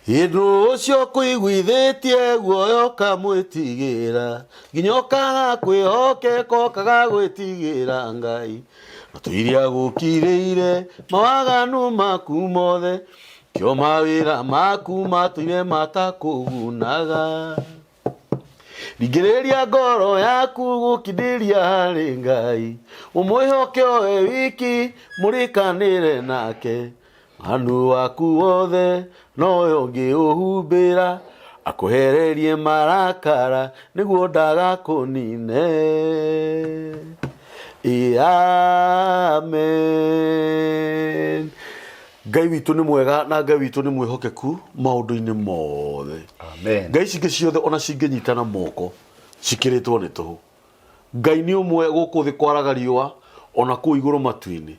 Hĩndũ ũcio kũiguithĩtie guoya ũkamwĩtigĩra, nginya ũkaga kwĩhokeka ũkaga gwĩtigĩra Ngai. Matũire agũkirĩire mawaganu maku mothe, kĩo mawĩra maku matũire matakũgunaga. Ringĩrĩria ngoro yaku gũkindĩria harĩ Ngai, ũmwĩhoke o we wiki, mũrĩkanĩre nake. Waganu waku wothe nowe ũngĩũhumbĩra, akũhererie marakara nĩguo ndagakũnine. Ĩ amen. Ngai witũ nĩ mwega na Ngai witũ nĩ mwĩhokeku maũndũ-inĩ mothe. Amen. Ngai ici ingĩ ciothe ona cingĩnyitana moko cikĩrĩtwo nĩ tũhũ. Ngai nĩ ũmwe gũkũ thĩ kwaraga riũa ona kũu igũrũ matu-inĩ.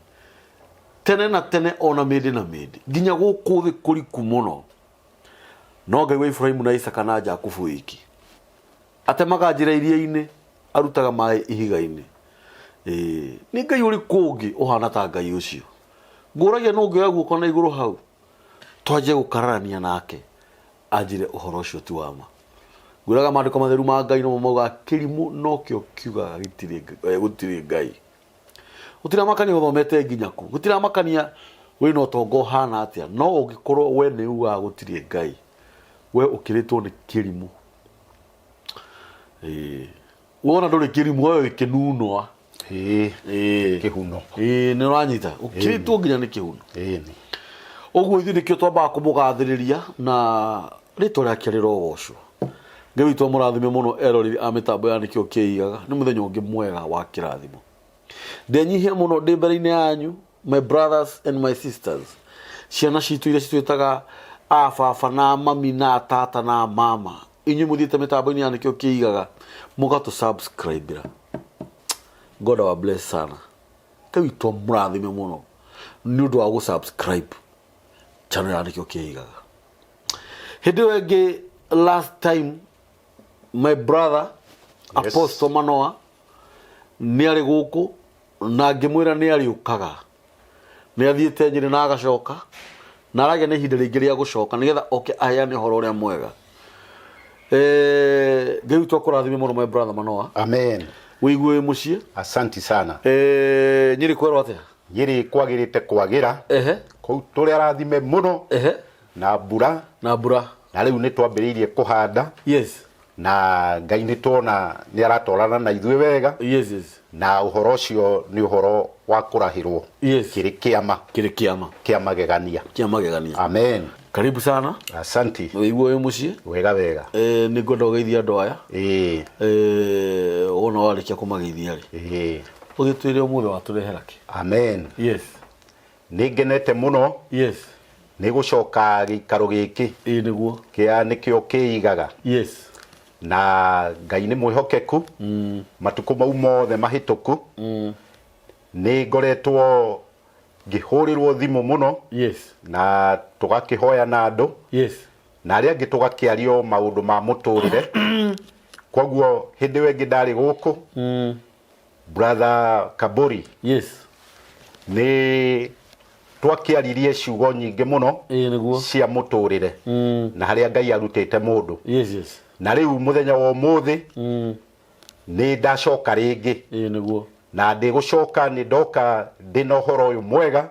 Tene na tene ona mĩndĩ na mĩndĩ. Nginya gũkũ thĩ kũriku mũno. No Ngai wa Iburahimu na Isaka na Jakubu wiki. Atemaga njĩra iria-inĩ, arutaga maĩ ihiga-inĩ. Ĩĩ, nĩ Ngai ũrĩkũ ũngĩ ũhana ta Ngai ũcio? Ngũragia nũ ũngĩoya guoko na igũrũ hau twanjie gũkararania nake anjĩre ũhoro ũcio ti wa ma. Ngwĩraga maandĩko matheru ma Ngai nomo maugaga kĩrimũ nokĩo kiugaga gĩtirĩ eh, gũtirĩ Ngai. Gũtiramakania ũthomete nginya kũ, gũtiramakania wĩna ũtonga ũhana atĩa, no ũngĩkorwo we nĩ ugaga gũtirĩ Ngai, we ũkĩrĩtwo nĩ kĩrimũ. Ĩĩ. Wona ndũrĩ kĩrimũ we wĩ kĩnunwa. Ĩĩ. Ĩĩ. Kĩhuno. Ĩĩ nĩ ũranyita. Ũkĩrĩtwo nginya nĩ kĩhuno. Ĩni. Ũguo ithuĩ nĩkĩo twambaga kũmũgathĩrĩria na rĩtwa rĩake rĩrogocwo. Ngai witũ amũrathime mũno eroreri a mĩtambo ya nĩkĩo kĩigaga. Nĩ mũthenya ũngĩ mwega wa kĩrathimo. Ndenyihia mũno ndĩ mbere-inĩ yanyu my brothers and my sisters. Ciana citũ iria citwĩtaga a baba na mami na tata na mama. Inyuĩ mũthiĩte mĩtambo-inĩ ya nĩkĩo kĩigaga mũgatũ subscribe-ra. God our bless sana. Ngai witũ amũrathime mũno nĩ ũndũ wa gũ subscribe channel ya nĩkĩo kĩigaga. Hĩndĩ ĩyo ĩngĩ last time my brother Yes. Apostle Manoa nĩ arĩ gũkũ na ngĩmwĩra nĩ arĩũkaga nĩ athiĩte Nyĩrĩ na agacoka na aragĩa na ihinda rĩngĩ rĩa gũcoka nĩgetha oke aheane ũhoro ũrĩa mwega. Eh, Ngai witũ akũrathime mũno my brother Manoa. Amen. Wĩigue wĩ mũciĩ. Asanti sana. Eh, Nyĩrĩ kwerwo atĩa? Nyĩrĩ kwagĩrĩte kwagĩra. Ehe. Kũu tũrĩ arathime mũno. Ehe. Na mbura. Na mbura. Na rĩu nĩ twambĩrĩirie kũhanda. Yes. Na Ngai nĩ tuona nĩ aratwarana na ithuĩ wega. Yes, yes. Na ũhoro ũcio nĩ ũhoro wa kũrahĩrwo. Yes. Kĩrĩ kĩama. Kĩrĩ kĩama. Kĩa magegania. Kĩa magegania. Amen. Karibu sana. Asanti. Wĩiguo wĩ mũciĩ. Wega wega. Eh, nĩ ngwenda ũgeithie andũ aya. Ĩĩ. Eh, wona warĩkia kũmageithia rĩ. Ĩĩ. Ũgĩtwĩre ũmũthĩ watũrehera kĩ. Amen. Yes. Nĩ ngenete mũno. Yes. Nĩ gũcoka gĩikaro gĩkĩ. Ĩĩ nĩguo. Kĩa nĩkĩo kĩigaga. Yes. Na Ngai nĩ mwĩhokeku. Matukũ mau mothe mahĩtũku. Nĩ ngoretwo ngĩhũrĩrwo thimũ mũno. Yes. Na tũgakĩhoya na andũ. Yes. Na arĩa angĩ tũgakĩario maũndũ ma mũtũrĩre. Koguo hĩndĩ ĩyo ĩngĩ ndarĩ gũkũ. Brother Kaburi. Yes. Nĩ twakĩaririe ciugo nyingĩ mũno Ĩĩ nĩguo. cia mũtũrĩre na harĩa Ngai arutĩte mũndũ. Yes, yes. Na rĩu mũthenya wa ũmũthĩ nĩ ndacoka rĩngĩ. Ĩĩ nĩguo. Na ndĩgũcoka nĩ ndoka ndĩna ũhoro ũyũ mwega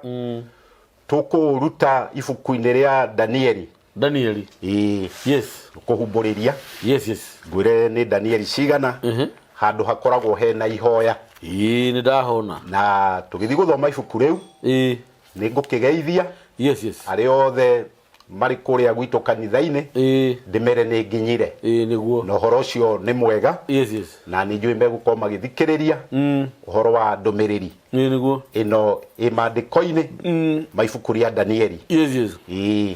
tũkũũruta ibuku-inĩ rĩa Danieli. Danieli. Ĩĩ. Yes. Kũhumbũrĩria. Yes, yes. Ngwĩre nĩ Danieli cigana handũ hakoragwo hena ihoya. Ĩĩ nĩ ndahona. Na tũgĩthiĩ gũthoma ibuku rĩu. Ĩĩ. Nĩ ngũkĩgeithia. Yes, yes. Arĩa othe marĩ kũrĩa gwitũ kanitha-inĩ. Ĩĩ. Ndĩmere nĩ nginyire. Ĩĩ nĩguo. Na ũhoro ũcio nĩ mwega. Yes, yes. Na nĩ njũĩ megũkorwo magĩthikĩrĩria ũhoro wa ndũmĩrĩri. Ĩĩ nĩguo. Ĩno ĩ maandĩko-inĩ ma ibuku rĩa Danieli. Yes, yes. Ĩĩ.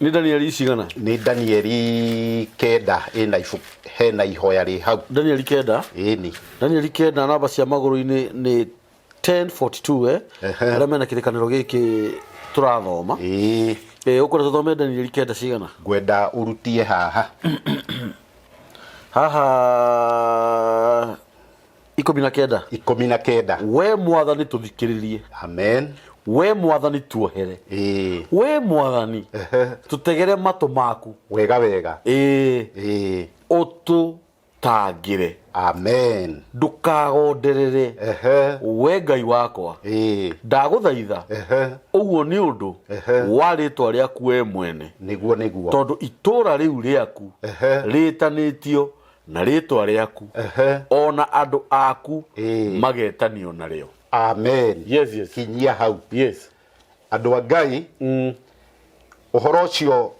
Nĩ Danieli cigana? Nĩ Danieli kenda ĩna ibuku hena ihoya rĩ hau. Danieli kenda. Ĩni. Danieli kenda namba cia magũrũ-inĩ nĩ 1042 eh? Ehe. Arĩa mena kĩrĩkanĩro gĩkĩ tũrathoma. Ĩĩ. Ĩĩ ũkwenda tũthome Danieli kenda cigana? Ngwenda ũrutie haha. Haha 19. 19. We mwathani tũthikĩrĩrie. Amen. We Mwathani, tuohere. We Mwathani, tũtegere matũ maku. Wega wega. Ĩĩ. Ũtũtangĩre. Amen. Ndũkagonderere. We Ngai wakwa, ndagũthaitha ũguo nĩ ũndũ wa rĩĩtwa rĩaku we mwene. Nĩguo nĩguo. Tondũ itũũra rĩu rĩaku rĩĩtanĩtio na rĩĩtwa rĩaku, o na andũ aku magetanio narĩo. Amen. Yes. Kinyia hau. Andũ a Ngai, ũhoro ũcio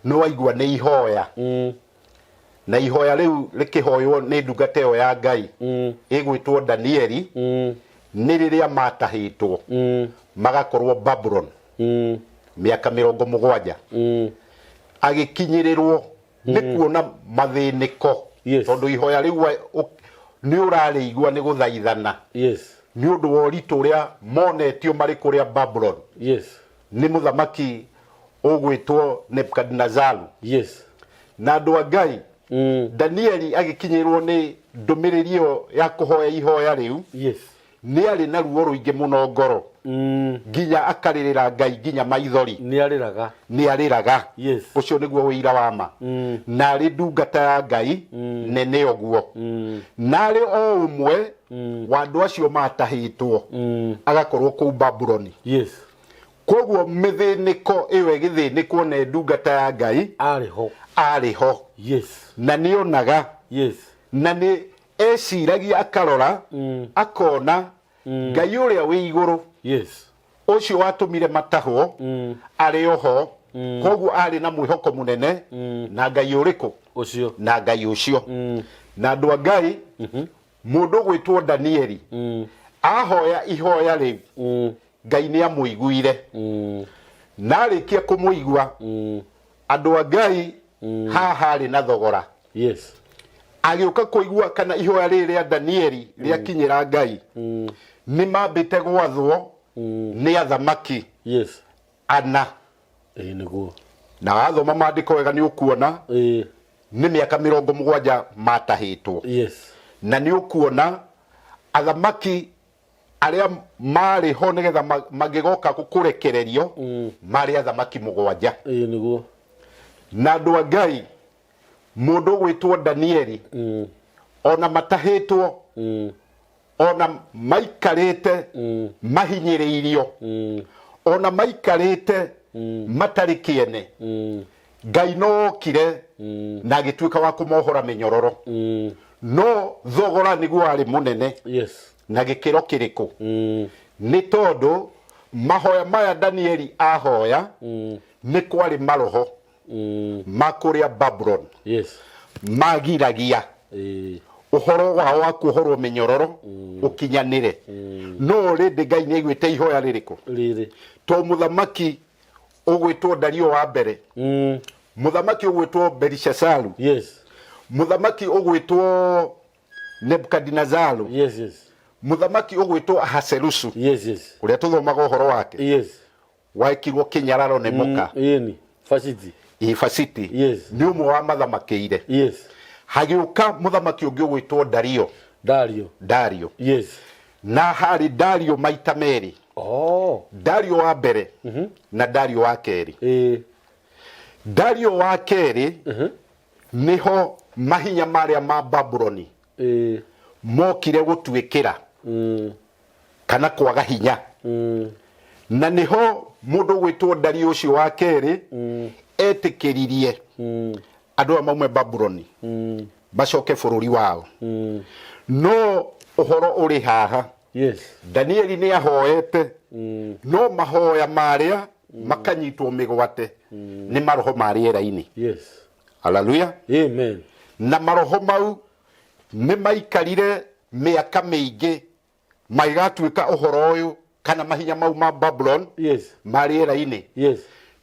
nĩ waigua nĩ ihoya. Na ihoya rĩu rĩkĩhoywo nĩ ndungata ĩyo ya Ngai ĩgwĩtwo Danieli, nĩ rĩrĩa matahĩtwo magakorwo Babulon mĩaka 70. Agĩkinyĩrĩrwo nĩ kuona mathĩnĩko. Tondũ ihoya rĩu nĩ ũrarĩigua nĩ gũthaithana. Nĩ ũndũ wa ũritũ ũrĩa monetio marĩ kũrĩa Babulon. Nĩ mũthamaki ũgwĩtwo Nebukadinezaru. Na andũ a Ngai, Danieli agĩkinyĩrwo nĩ ndũmĩrĩri ĩyo ya kũhoya ihoya rĩu, nĩ arĩ na ruo rũingĩ mũno ngoro. Nginya akarĩrĩra Ngai nginya maithori. Nĩ arĩraga. Nĩ arĩraga. Ũcio nĩguo ũira wa ma. Na arĩ ndungata ya Ngai nene ũguo. Na arĩ o ũmwe wa andũ acio matahĩtwo agakorwo kũu Babuloni. Koguo mĩthĩnĩko ĩyo ĩgĩthĩnĩkwo nĩ ndungata ya Ngai arĩ ho. Arĩ ho. Na nĩonaga. Na nĩ eciragia akarora, akona Ngai ũrĩa wĩ igũrũ, ũcio watũmire matahwo, arĩ oho. Koguo arĩ na mwĩhoko mũnene na Ngai ũrĩkũ? Ũcio. Na Ngai ũcio. Na andũ a Ngai, mũndũ ũgwĩtwo Danieli ahoya ihoya rĩu, Ngai nĩ amũiguire. Na arĩkia kũmũigua, andũ a Ngai, haha harĩ na thogora. Agĩũka kũigua kana ihoya rĩrĩ rĩa Danieli rĩakinyĩra Ngai, nĩ mambĩte gwathwo nĩ athamaki ana. Ĩĩ nĩguo. Na wathoma maandĩko wega nĩ ũkuona nĩ mĩaka 70 matahĩtwo. Na nĩ ũkuona athamaki arĩa marĩ ho nĩgetha mangĩgoka kũrekererio marĩ athamaki 7. Ĩĩ nĩguo. Na andũ a Ngai, mũndũ ũgwĩtwo Danieli, ona matahĩtwo, ona maikarĩte mahinyĩrĩirio, ona maikarĩte matarĩ kĩene, Ngai no okire na agĩtuĩka wa kũmohora mĩnyororo. No thogora nĩguo warĩ mũnene. Na gĩkĩro kĩrĩkũ? Nĩ tondũ mahoya maya Danieli ahoya, nĩ kwarĩ maroho ma kũrĩa Babulon magiragia ũhoro wao wa kuohorwo mĩnyororo ũkinyanĩre. No rĩndĩ Ngai nĩ aiguĩte ihoya rĩrĩkũ? Rĩrĩ. To mũthamaki ũgwĩtwo Dario wa mbere, mũthamaki ũgwĩtwo Belishazaru, mũthamaki ũgwĩtwo Nebukadinezaru, mũthamaki ũgwĩtwo Ahasuerusu, ũrĩa tũthomaga ũhoro wake, wekirwo kĩnyararo nĩ mũka. Ĩni. Fasiti. Ĩ Fasiti. Nĩ ũmwe wa mathamakĩire. Hagĩũka mũthamaki ũngĩ ũgwĩtwo Dario. Dario. Dario. Na harĩ Dario maita merĩ. Dario wa mbere na Dario wa kerĩ. Dario wa kerĩ nĩho mahinya marĩa ma Babuloni mokire gũtuĩkĩra kana kwaga hinya. Na nĩho mũndũ ũgwĩtwo Dario ũcio wa kerĩ etĩkĩririe andũ aya maume Babuloni macoke bũrũri wao. No ũhoro ũrĩ haha, Danieli nĩ ahoete, no mahoya marĩa makanyitwo mĩgwate nĩ maroho ma rĩera-inĩ. Haleluya. Amen. Na maroho mau nĩ maikarire mĩaka mĩingĩ magĩgatuĩka ũhoro ũyũ kana mahinya mau ma Babulon ma rĩera-inĩ.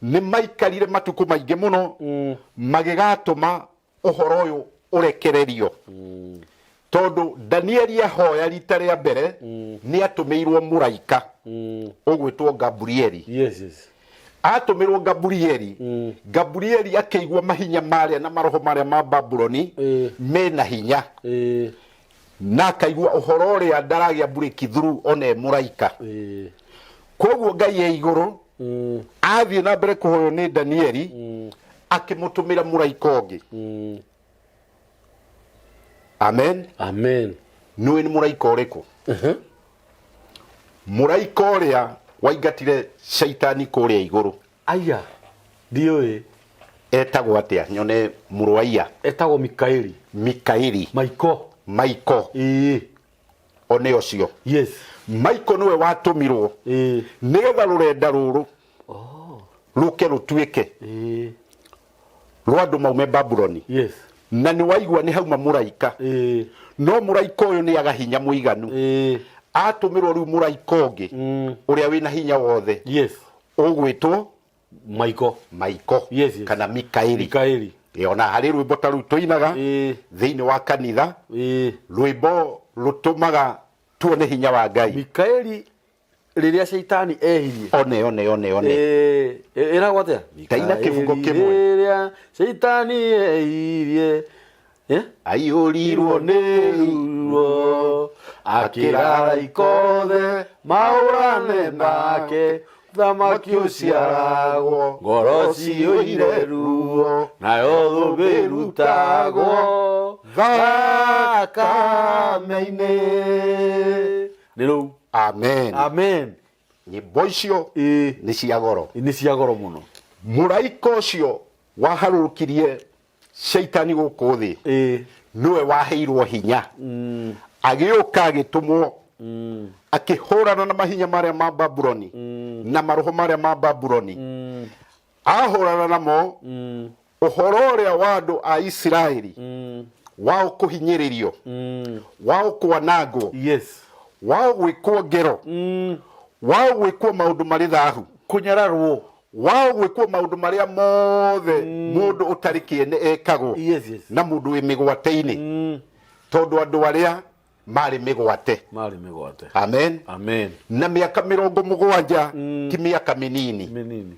Nĩ maikarire matukũ maingĩ mũno magĩgatũma ũhoro ũyũ ũrekererio. Tondũ Danieli ahoya rita rĩa mbere, nĩ atũmĩirwo mũraika ũgwĩtwo Gabrieli. Atũmĩrwo Gabrieli, Gabrieli akĩigua mahinya marĩa na maroho marĩa ma Babuloni mena hinya. Na akaigua ũhoro ũrĩa ndaragĩa breakthrough ona e mũraika. Koguo Ngai e igũrũ athiĩ na mbere kũhoywo nĩ Danieli, akĩmũtũmĩra mũraika ũngĩ. Amen. Amen. Nĩũĩ nĩ mũraika ũrĩkũ? Mũraika ũrĩa waingatire Shaitani kũrĩa igũrũ. Aya, ndiũĩ. Etagwo atĩa? Nyone mũrũ wa iya. Etagwo Mikaeli. Mikaeli. Maiko. Maiko. Ĩĩ. One ũcio. Yes. Maiko nĩwe watũmirwo Ĩĩ. nĩgetha rũrenda rũrũ rũke rũtuĩke Ĩĩ. rwa andũ maume Babuloni. Yes. Na nĩ waigua nĩ hauma mũraika. Ĩĩ. No mũraika ũyũ nĩ aga hinya mũiganu. Ĩĩ. Atũmĩrwo rĩu mũraika ũngĩ ũrĩa wĩna hinya wothe. Yes. Ũgwĩtwo Maiko. Maiko. Yes. Kana Mikaeli. Mikaeli. Ĩ, ona harĩ rwĩmbo ta rũu tũinaga Ĩĩ. thĩinĩ wa kanitha. Ĩĩ. Rwĩmbo rũtũmaga tuone hinya wa Ngai. Mikaeli rĩrĩa Shaitani ehirie. One, one, one, one. Ĩĩ, ĩragwo atĩa? Taina kĩbungo Mikaeli kĩmwe. Rĩrĩa Shaitani ehirie. Eh? Aiyũrirwo nĩ ruo, akĩra araika othe mahũrane nake, thamaki ũciaragwo ngoro ciyũire ruo, nayo thũmbĩ ĩrutagwo thakame-inĩ. Nĩ rũu. Amen. Amen. Nyĩmbo icio Ĩĩ. nĩ cia goro. Nĩ cia goro mũno. Mũraika ũcio waharũrũkirie Shaitani gũkũ thĩ Ĩĩ. nĩwe waheirwo hinya, agĩũka agĩtũmwo akĩhũrana na mahinya marĩa ma Babuloni na maroho marĩa ma Babuloni. Ahũrana namo, ũhoro ũrĩa wa andũ a Isiraeli wao kũhinyĩrĩrio, wao kwanangwo, wao gwĩkwo ngero, wao gwĩkwo maũndũ marĩ thahu, kũnyararwo, wao gwĩkwo maũndũ marĩa mothe mũndũ ũtarĩ kĩene ekagwo Yes. na mũndũ wĩ mĩgwate-inĩ, tondũ andũ arĩa marĩ mĩgwate. Marĩ mĩgwate. Amen. Amen. Na mĩaka 70 ti mĩaka mĩnini. Mĩnini.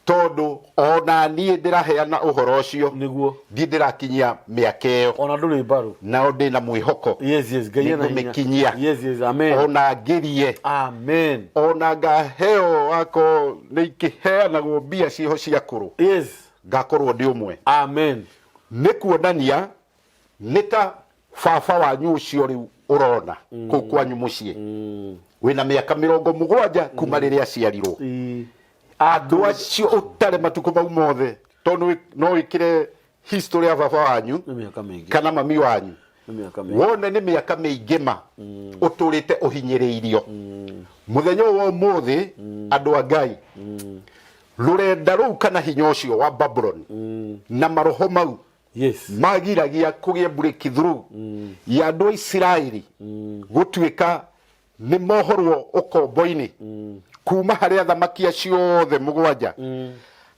Tondũ ona niĩ ndĩraheana ũhoro ũcio, Nĩguo. Ndiĩ ndĩrakinyia mĩaka ĩyo. Ona ndũrĩ mbaru. Nao ndĩna mwĩhoko. Yes. Ngai ena hinya. Nĩngũmĩkinyia. Yes. Amen. Ona ngĩrie. Amen. Ona ngaheo ako nĩ ikĩheanagwo mbia ciĩho cia kũrũ. Ngakorwo ndĩ ũmwe. Amen. Nĩ kuonania nĩ ta baba wanyu ũcio rĩu ũrona kũu kwanyu mũciĩ wĩna mĩaka 70 kuma rĩrĩa aciarirwo. Andũ acio ũtare matukũ mau mothe, tondũ no wĩkĩre history ya baba wanyu Nĩ mĩaka mĩingĩ. kana mami wanyu, Nĩ mĩaka mĩingĩ. Wone nĩ mĩaka mĩingĩ ma ũtũrĩte ũhinyĩrĩirio. Mũthenya ũyũ wa ũmũthĩ, andũ a Ngai, rũrenda rũu kana hinya ũcio wa Babuloni na maroho mau magiragia kũgĩe breakthrough ya andũ a Isiraeli gũtuĩka nĩ mohorwo ũkombo-inĩ kuma harĩ athamaki acio othe mũgwanja.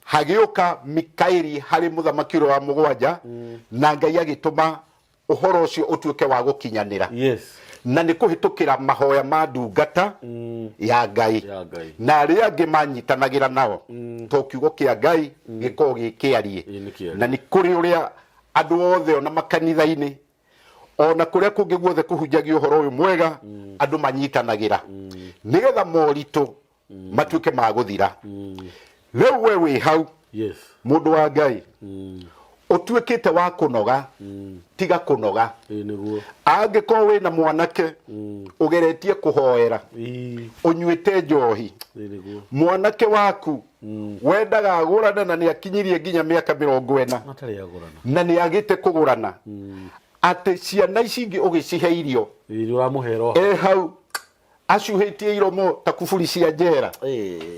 Hagĩũka Mikaeli harĩ mũthamaki ũrĩa wa mũgwanja, na Ngai agĩtũma ũhoro ũcio ũtuĩke wa gũkinyanĩra. Na nĩ kũhĩtũkĩra mahoya ma ndungata ya Ngai Ya Ngai. na arĩa angĩ manyitanagĩra nao, to kiugo kĩa Ngai gĩkoragwo gĩ kĩarie. Ĩĩ, nĩ kĩarie. Na nĩ kũrĩ ũrĩa andũ othe ona makanitha-inĩ ona kũrĩa kũngĩ guothe kũhunjagio ũhoro ũyũ mwega, andũ manyitanagĩra nĩgetha moritũ matuĩke ma gũthira. Rĩu we wĩ hau, mũndũ wa Ngai, ũtuĩkĩte wa kũnoga, tiga kũnoga. Ĩĩ, nĩguo. Angĩkorwo wĩna mwanake ũgeretie kũhoera, ũnyuĩte njohi, Ĩĩ, nĩguo. Mwanake waku wendaga agũrane na nĩ akinyirie nginya mĩaka 40 Atarĩ agũrana. Na nĩ agĩte kũgũrana, atĩ ciana ici ingĩ ũgĩcihe irio, Ĩĩ, nĩ ũramũhera o. E hau acuhĩtie iromo ta kuburi cia njera,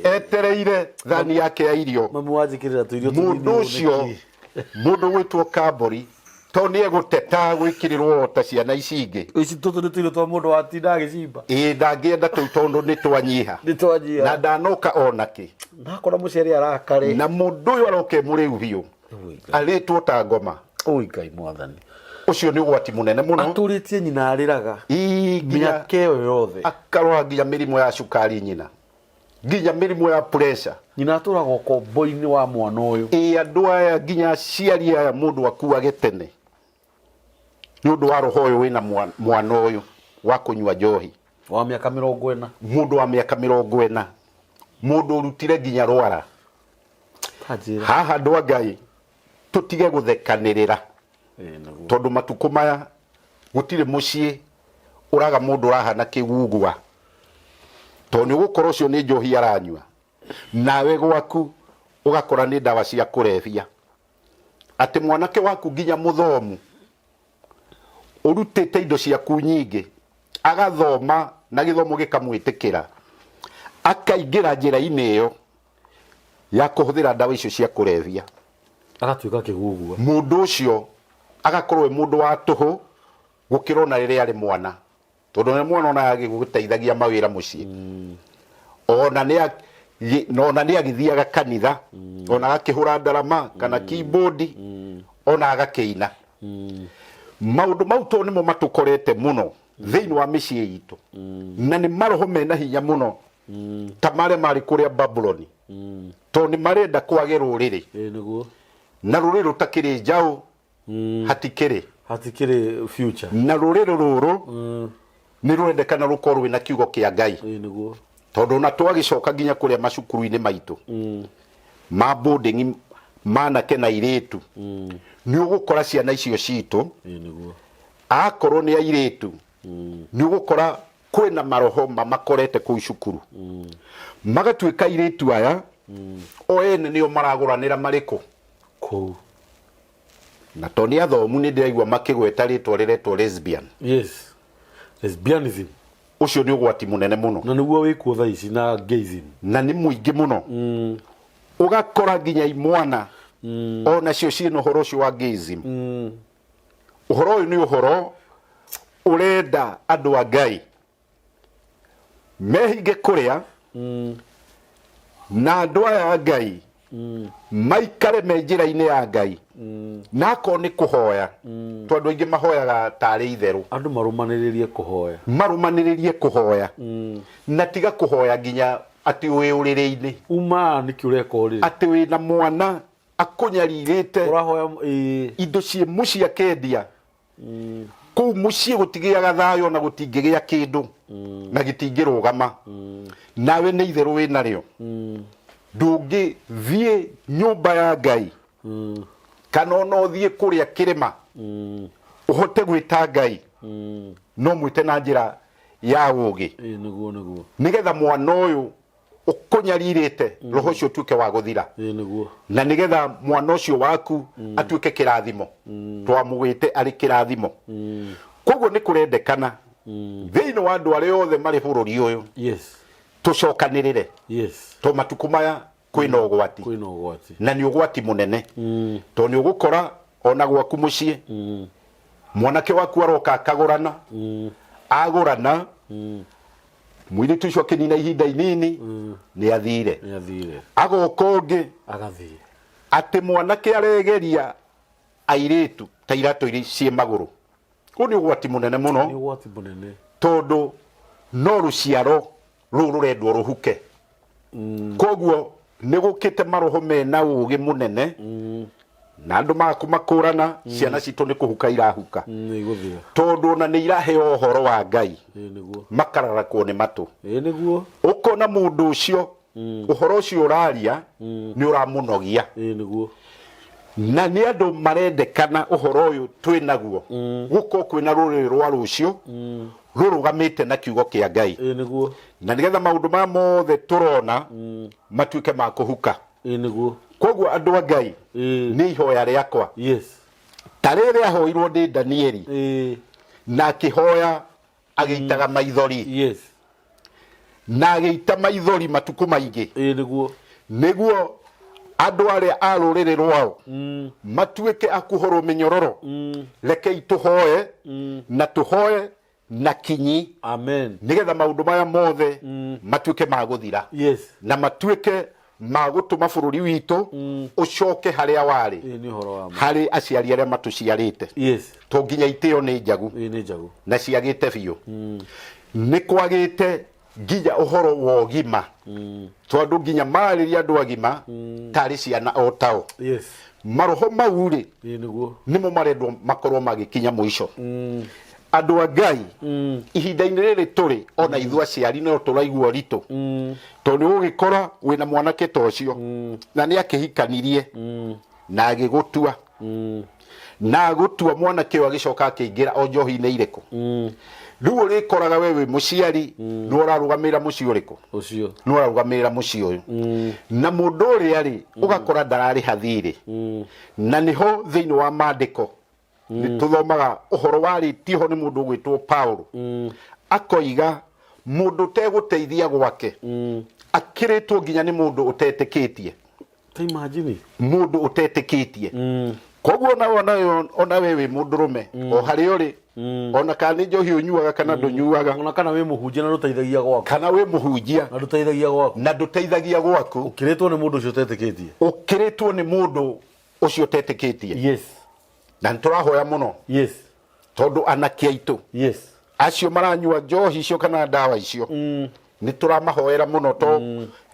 etereire thani yake ya irio. Mamu wanjĩkĩrĩra tũirio tũnini Mũndũ ũũ ũcio, nĩkĩ? Mũndũ gwĩtwo Kambori, to nĩ egũteta gwĩkĩrĩrwo ta ciana ici ingĩ. Ici tũtũ nĩ tũirio twa mũndũ watinda agĩcimba. Ĩĩ, ndangĩenda tũu tondũ nĩ twanyiha. Nĩ twanyiha. Na ndanoka onakĩ. Nakora mũcere arakare. Na mũndũ ũyũ aroka e mũrĩu biũ, arĩtwo ta ngoma. Oi Ngai mwathani. Ũcio nĩ ũgwati mũnene mũno. Atũrĩtie nyina arĩraga. Ii, nginya Mĩaka ĩyo yothe. Akarwara nginya mĩrimũ ya cukari nyina, nginya mĩrimũ ya pressure. Nyina atũraga ũkombo-inĩ wa mwana ũyũ. Ĩĩ, andũ aya nginya aciari aya, mũndũ akuage tene nĩ ũndũ wa roho ũyũ wĩna mwana ũyũ wa kũnyua njohi. Wa mĩaka 40. Mũndũ wa mĩaka 40. Mũndũ ũrutire nginya rwara. Ta njĩra. Haha andũ a Ngai tũtige gũthekanĩrĩra. Ĩĩ nĩguo. Tondũ matukũ maya gũtirĩ mũciĩ ũraga mũndũ ũrahana kĩgugua. Tondũ nĩ ũgũkora ũcio nĩ njohi aranyua. Nawe gwaku ũgakora nĩ ndawa cia kũrebia. Atĩ mwanake waku nginya mũthomu ũrutĩte indo ciaku nyingĩ agathoma na gĩthomo gĩkamwĩtĩkĩra akaingĩra njĩra-inĩ ĩyo ya kũhũthĩra ndawa icio cia kũrebia. Agatuĩka kĩgugua. Mũndũ ũcio agakorwo e mũndũ wa tũhũ gũkĩra ona rĩrĩa arĩ mwana. Tondũ nĩ mwana ona agĩgũteithagia mawĩra mũciĩ. Ona nĩ ona nĩ agĩthiaga kanitha, ona agakĩhũra ndarama kana keyboard, ona agakĩina. Maũndũ mau to nĩmo matũkorete mũno thĩinĩ wa mĩciĩ itũ. Na nĩ maroho mena hinya mũno ta marĩa marĩ kũrĩa Babuloni. Tondũ nĩ marenda kwage rũrĩrĩ. Ĩĩ nĩguo. Na rũrĩrĩ rũtakĩrĩ njaũ hatikĩrĩ. Hatikĩrĩ future. Na rũrĩrĩ rũrũ nĩ rũrendekana rũkorwo rwĩna kiugo kĩa Ngai. Ĩĩ nĩguo. Tondũ ona twagĩcoka nginya kũrĩa macukuru-inĩ maitũ ma boarding manake na airĩtu, nĩ ũgũkora ciana icio citũ, Ĩĩ nĩguo. akorwo nĩ airĩtu, nĩ ũgũkora kwĩna maroho mamakorete kũu cukuru. Magatuĩka airĩtu aya o ene nĩo maragũranĩra marĩ kũ? Kũu. Na to nĩ athomu nĩ ndĩraigua makĩgweta rĩtwa rĩretwo lesbian. Yes. Lesbianism. Ũcio nĩ ũgwati mũnene mũno. Na nĩguo wĩkuo thaa ici na gayism. Na nĩ mũingĩ mũno. Ũgakora nginya imwana onacio ciĩna ũhoro ũcio wa gayism. Ũhoro ũyũ nĩ ũhoro ũrenda andũ a Ngai mehinge kũrĩa na andũ aya a Ngai maikare me njĩra-inĩ ya Ngai na akorwo nĩ kũhoya tondũ andũ aingĩ mahoyaga tarĩ itherũ. Andũ marũmanĩrĩrie kũhoya. Marũmanĩrĩrie kũhoya. Na tiga kũhoya nginya atĩ wĩ ũrĩrĩ-inĩ. Uma nĩkĩ ũreka ũrĩrĩ? Atĩ wĩna mwana akũnyarirĩte. Ũrahoya ĩĩ. Indo ciĩ mũciĩ akendia. Kũu mũciĩ gũtigĩaga thayũ ona gũtingĩgĩa kĩndũ na gĩtingĩrũgama. Nawe nĩ itherũ wĩ narĩo. Ndũngĩthiĩ nyũmba ya Ngai kana ona ũthiĩ kũrĩa kĩrĩma ũhote gwĩta Ngai no mwĩte na njĩra ya ũgĩ. Ĩĩ nĩguo nĩguo. Nĩgetha mwana ũyũ ũkũnyarirĩte roho ũcio ũtuĩke wa gũthira. Ĩĩ nĩguo. Na nĩgetha mwana ũcio waku atuĩke kĩrathimo. Twamũgĩte arĩ kĩrathimo. Koguo nĩ kũrendekana thĩinĩ wa andũ arĩa othe marĩ bũrũri ũyũ Yes. tũcokanĩrĩre. Yes. To matukũ maya kwĩna ũgwati. Kwĩna ũgwati. Na nĩ ũgwati mũnene. Tondũ nĩ ũgũkora ona gwaku mũciĩ mwanake waku aroka akagũrana. Agũrana mũirĩtu ũcio akĩnina ihinda inini nĩ athire. Nĩ athire. Agoka ũngĩ Agathiĩ. atĩ mwanake aregeria airĩtu ta iratũ iria ciĩ magũrũ. Ũyũ nĩ ũgwati mũnene mũno. Nĩ ũgwati mũnene. Tondũ no rũciaro rũu rũrendwo rũhuke. Koguo nĩ gũkĩte maroho mena ũgĩ mũnene na andũ maga kũmakũrana ciana citũ nĩ kũhuka irahuka. Nĩ igũthira. Tondũ ona nĩ iraheo ũhoro wa Ngai. Ĩĩ nĩguo. Makararakwo nĩ matũ. Ĩĩ nĩguo. Ũkona mũndũ ũcio ũhoro ũcio ũraria nĩ ũramũnogia. Ĩĩ nĩguo. Na nĩ andũ marendekana ũhoro ũyũ twĩ naguo. Gũkorwo kwĩna rũrĩrĩ rwa rũciũ rũrũgamĩte na kiugo kĩa Ngai. Ĩĩ nĩguo. Na nĩgetha maũndũ maya mothe tũrona matuĩke ma kũhuka. Ĩĩ nĩguo. Koguo andũ a Ngai nĩ ihoya rĩakwa. Yes. Ta rĩrĩa ahoirwo nĩ Danieli Ĩĩ. na akĩhoya agĩitaga maithori. Yes. Na agĩita maithori matukũ maingĩ. Ĩĩ nĩguo. Nĩguo andũ arĩa a rũrĩrĩ rwao matuĩke a kuohorwo mĩnyororo. Rekei tũhoe na tũhoe na kinyi. Amen. Nĩgetha maũndũ maya mothe matuĩke ma gũthira. Yes. Na matuĩke ma gũtũma bũrũri witũ ũcoke harĩa warĩ. Ĩĩ nĩ ũhoro wa ma. Harĩ aciari arĩa matũciarĩte. Yes. To nginya itĩo nĩ njagu. Ĩĩ nĩ njagu. Na ciagĩte biũ. Nĩ kwagĩte nginya ũhoro wa ũgima. Tondũ nginya mararĩria andũ agima tarĩ ciana o tao. Yes. Maroho mau rĩ, Ĩĩ nĩguo. nĩmo marendwo makorwo magĩkinya mũico. Andũ a Ngai, ihinda-inĩ rĩrĩ tũrĩ, ona ithuĩ aciari no tũraigua ũritũ, tondũ nĩ ũgũgĩkora wĩna mwanake ta ũcio na nĩ akĩhikanirie na agĩgũtua, na agũtua mwanake ũyũ agĩcoka akĩingĩra o njohi-inĩ irĩkũ. Rĩu ũrĩkoraga we wĩ mũciari nĩ ũrarũgamĩrĩra mũciĩ ũrĩkũ? Ũcio. Nĩ ũrarũgamĩrĩra mũciĩ ũyũ, na mũndũ ũrĩa rĩ, ũgakora ndararĩha thirĩ. Na nĩho thĩinĩ wa maandĩko nĩ tũthomaga ũhoro warĩtio ho nĩ mũndũ ũgwĩtwo Paulo, akoiga mũndũ ũtegũteithia gwake akĩrĩtwo nginya nĩ mũndũ ũtetĩkĩtie. Ta imagine. Mũndũ ũtetĩkĩtie. Koguo ona we wĩ mũndũrũme o harĩa ũrĩ, ona kana nĩ njohi ũnyuaga kana ndũnyuaga, Ona kana wĩ mũhunjia na ndũteithagia gwaku. Kana wĩ mũhunjia na ndũteithagia gwaku. Na ndũteithagia gwaku. Ũkĩrĩtwo nĩ mũndũ ũcio ũtetĩkĩtie. Ũkĩrĩtwo nĩ mũndũ ũcio ũtetĩkĩtie. Na nĩ tũrahoya mũno, tondũ anake aitũ acio maranyua njohi icio kana ndawa icio, nĩ tũramahoera mũno, to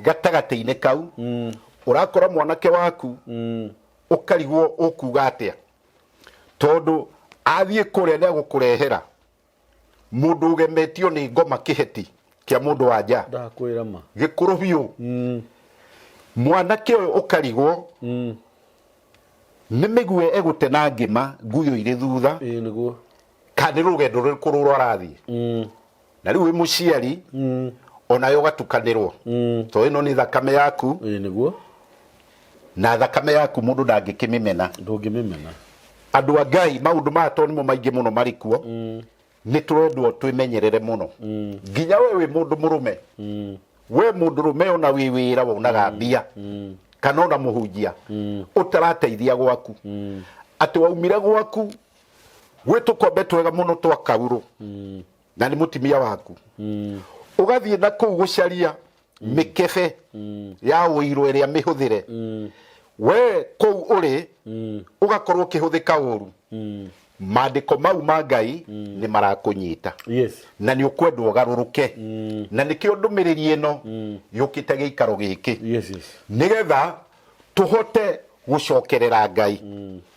gatagatĩ-inĩ kau ũrakora mwanake waku, ũkarigwo ũkuga atĩa, tondũ athiĩ kũrĩa nĩ agũkũrehera mũndũ ũgemetio nĩ ngoma, kĩheti kĩa mũndũ wa nja. Ndakwĩra ma. Gĩkũrũ biũ. Mwanake ũyũ ũkarigwo nĩ mĩgue egũte na ngĩma nguyũ irĩ thutha, Ĩĩ nĩguo. Kana nĩ rũgendo rũrĩkũ rũrũ arathiĩ. Na rĩu wĩ mũciari onawe ũgatukanĩrwo, tondũ ĩno nĩ thakame yaku. Ĩĩ nĩguo. Na thakame yaku mũndũ ndangĩkĩmĩmena. Ndũngĩmĩmena. Andũ a Ngai, maũndũ maya tondũ nĩmo maingĩ mũno marĩ kuo, nĩ tũrendwo twĩmenyerere mũno. Nginya we wĩ mũndũ mũrũme, we mũndũ rũme, ona wĩ wĩra wonaga mbia, kana ona mũhunjia ũtarateithia gwaku, atĩ waumire gwaku gwĩ tũkombe twega mũno twa kaurũ na nĩ mũtimia waku, ũgathiĩ na kũu gũcaria mĩkebe ya ũirũ ĩrĩa mĩhũthĩre, we kũu ũrĩ ũgakorwo ũkĩhũthĩka ũru. Maandĩko mau ma Ngai nĩ marakũnyita na nĩ ũkwendwo ũgarũrũke, na nĩkĩo ndũmĩrĩri ĩno yũkĩte gĩikaro gĩkĩ, nĩgetha tũhote gũcokerera Ngai,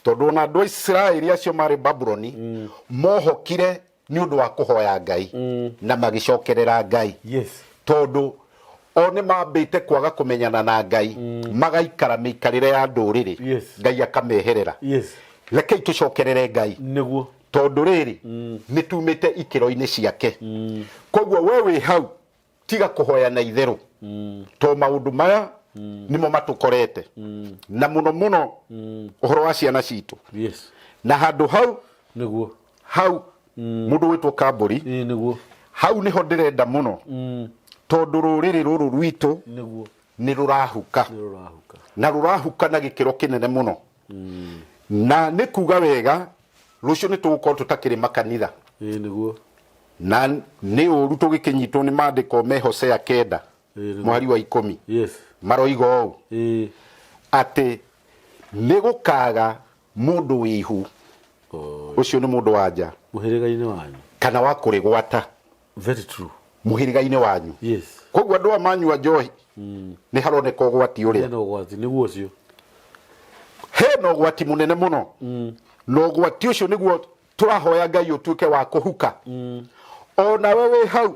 tondũ ona andũ a Isiraeli acio marĩ Babuloni mohokire nĩ ũndũ wa kũhoya Ngai na magĩcokerera Ngai, tondũ o nĩ mambĩte kwaga kũmenyana na Ngai, magaikara mĩikarĩre ya ndũrĩrĩ, Ngai akameherera. Rekei tũcokerere Ngai, tondũ rĩrĩ nĩ tumĩte ikĩro-inĩ ciake. Koguo we wĩ hau, tiga kũhoya na itherũ, to maũndũ maya nĩmo matũkorete, na mũno mũno ũhoro wa ciana citũ. Na handũ hau, hau mũndũ wĩtwo Kambũri, Ĩĩ nĩguo. Hau nĩho ndĩrenda mũno, tondũ rũrĩrĩ rũrũ rwitũ nĩ rũrahuka. Nĩ rũrahuka. Na rũrahuka na gĩkĩro kĩnene mũno. Na nĩ kuga wega, rũciũ nĩ tũgũkorwo tũtakĩrĩ makanitha. Ĩĩ nĩguo. Na nĩ ũru tũgĩkĩnyitwo nĩ maandĩko me Hosea 9, Ĩĩ nĩguo. mũhari wa 10, maroiga ũũ, atĩ nĩ gũkaga mũndũ wĩ ihu. Ũcio nĩ mũndũ wa nja. Mũhĩrĩga-inĩ wanyu. Kana wa kũrĩgwata. Very true. Mũhĩrĩga-inĩ wanyu. Koguo andũ aya manyua njohi, nĩ haroneka ũgwati ũrĩa. Hena ũgwati nĩguo ũcio. Hena ũgwati mũnene mũno, na ũgwati ũcio nĩguo tũrahoya Ngai ũtuĩke wa kũhuka. Onawe wĩ hau,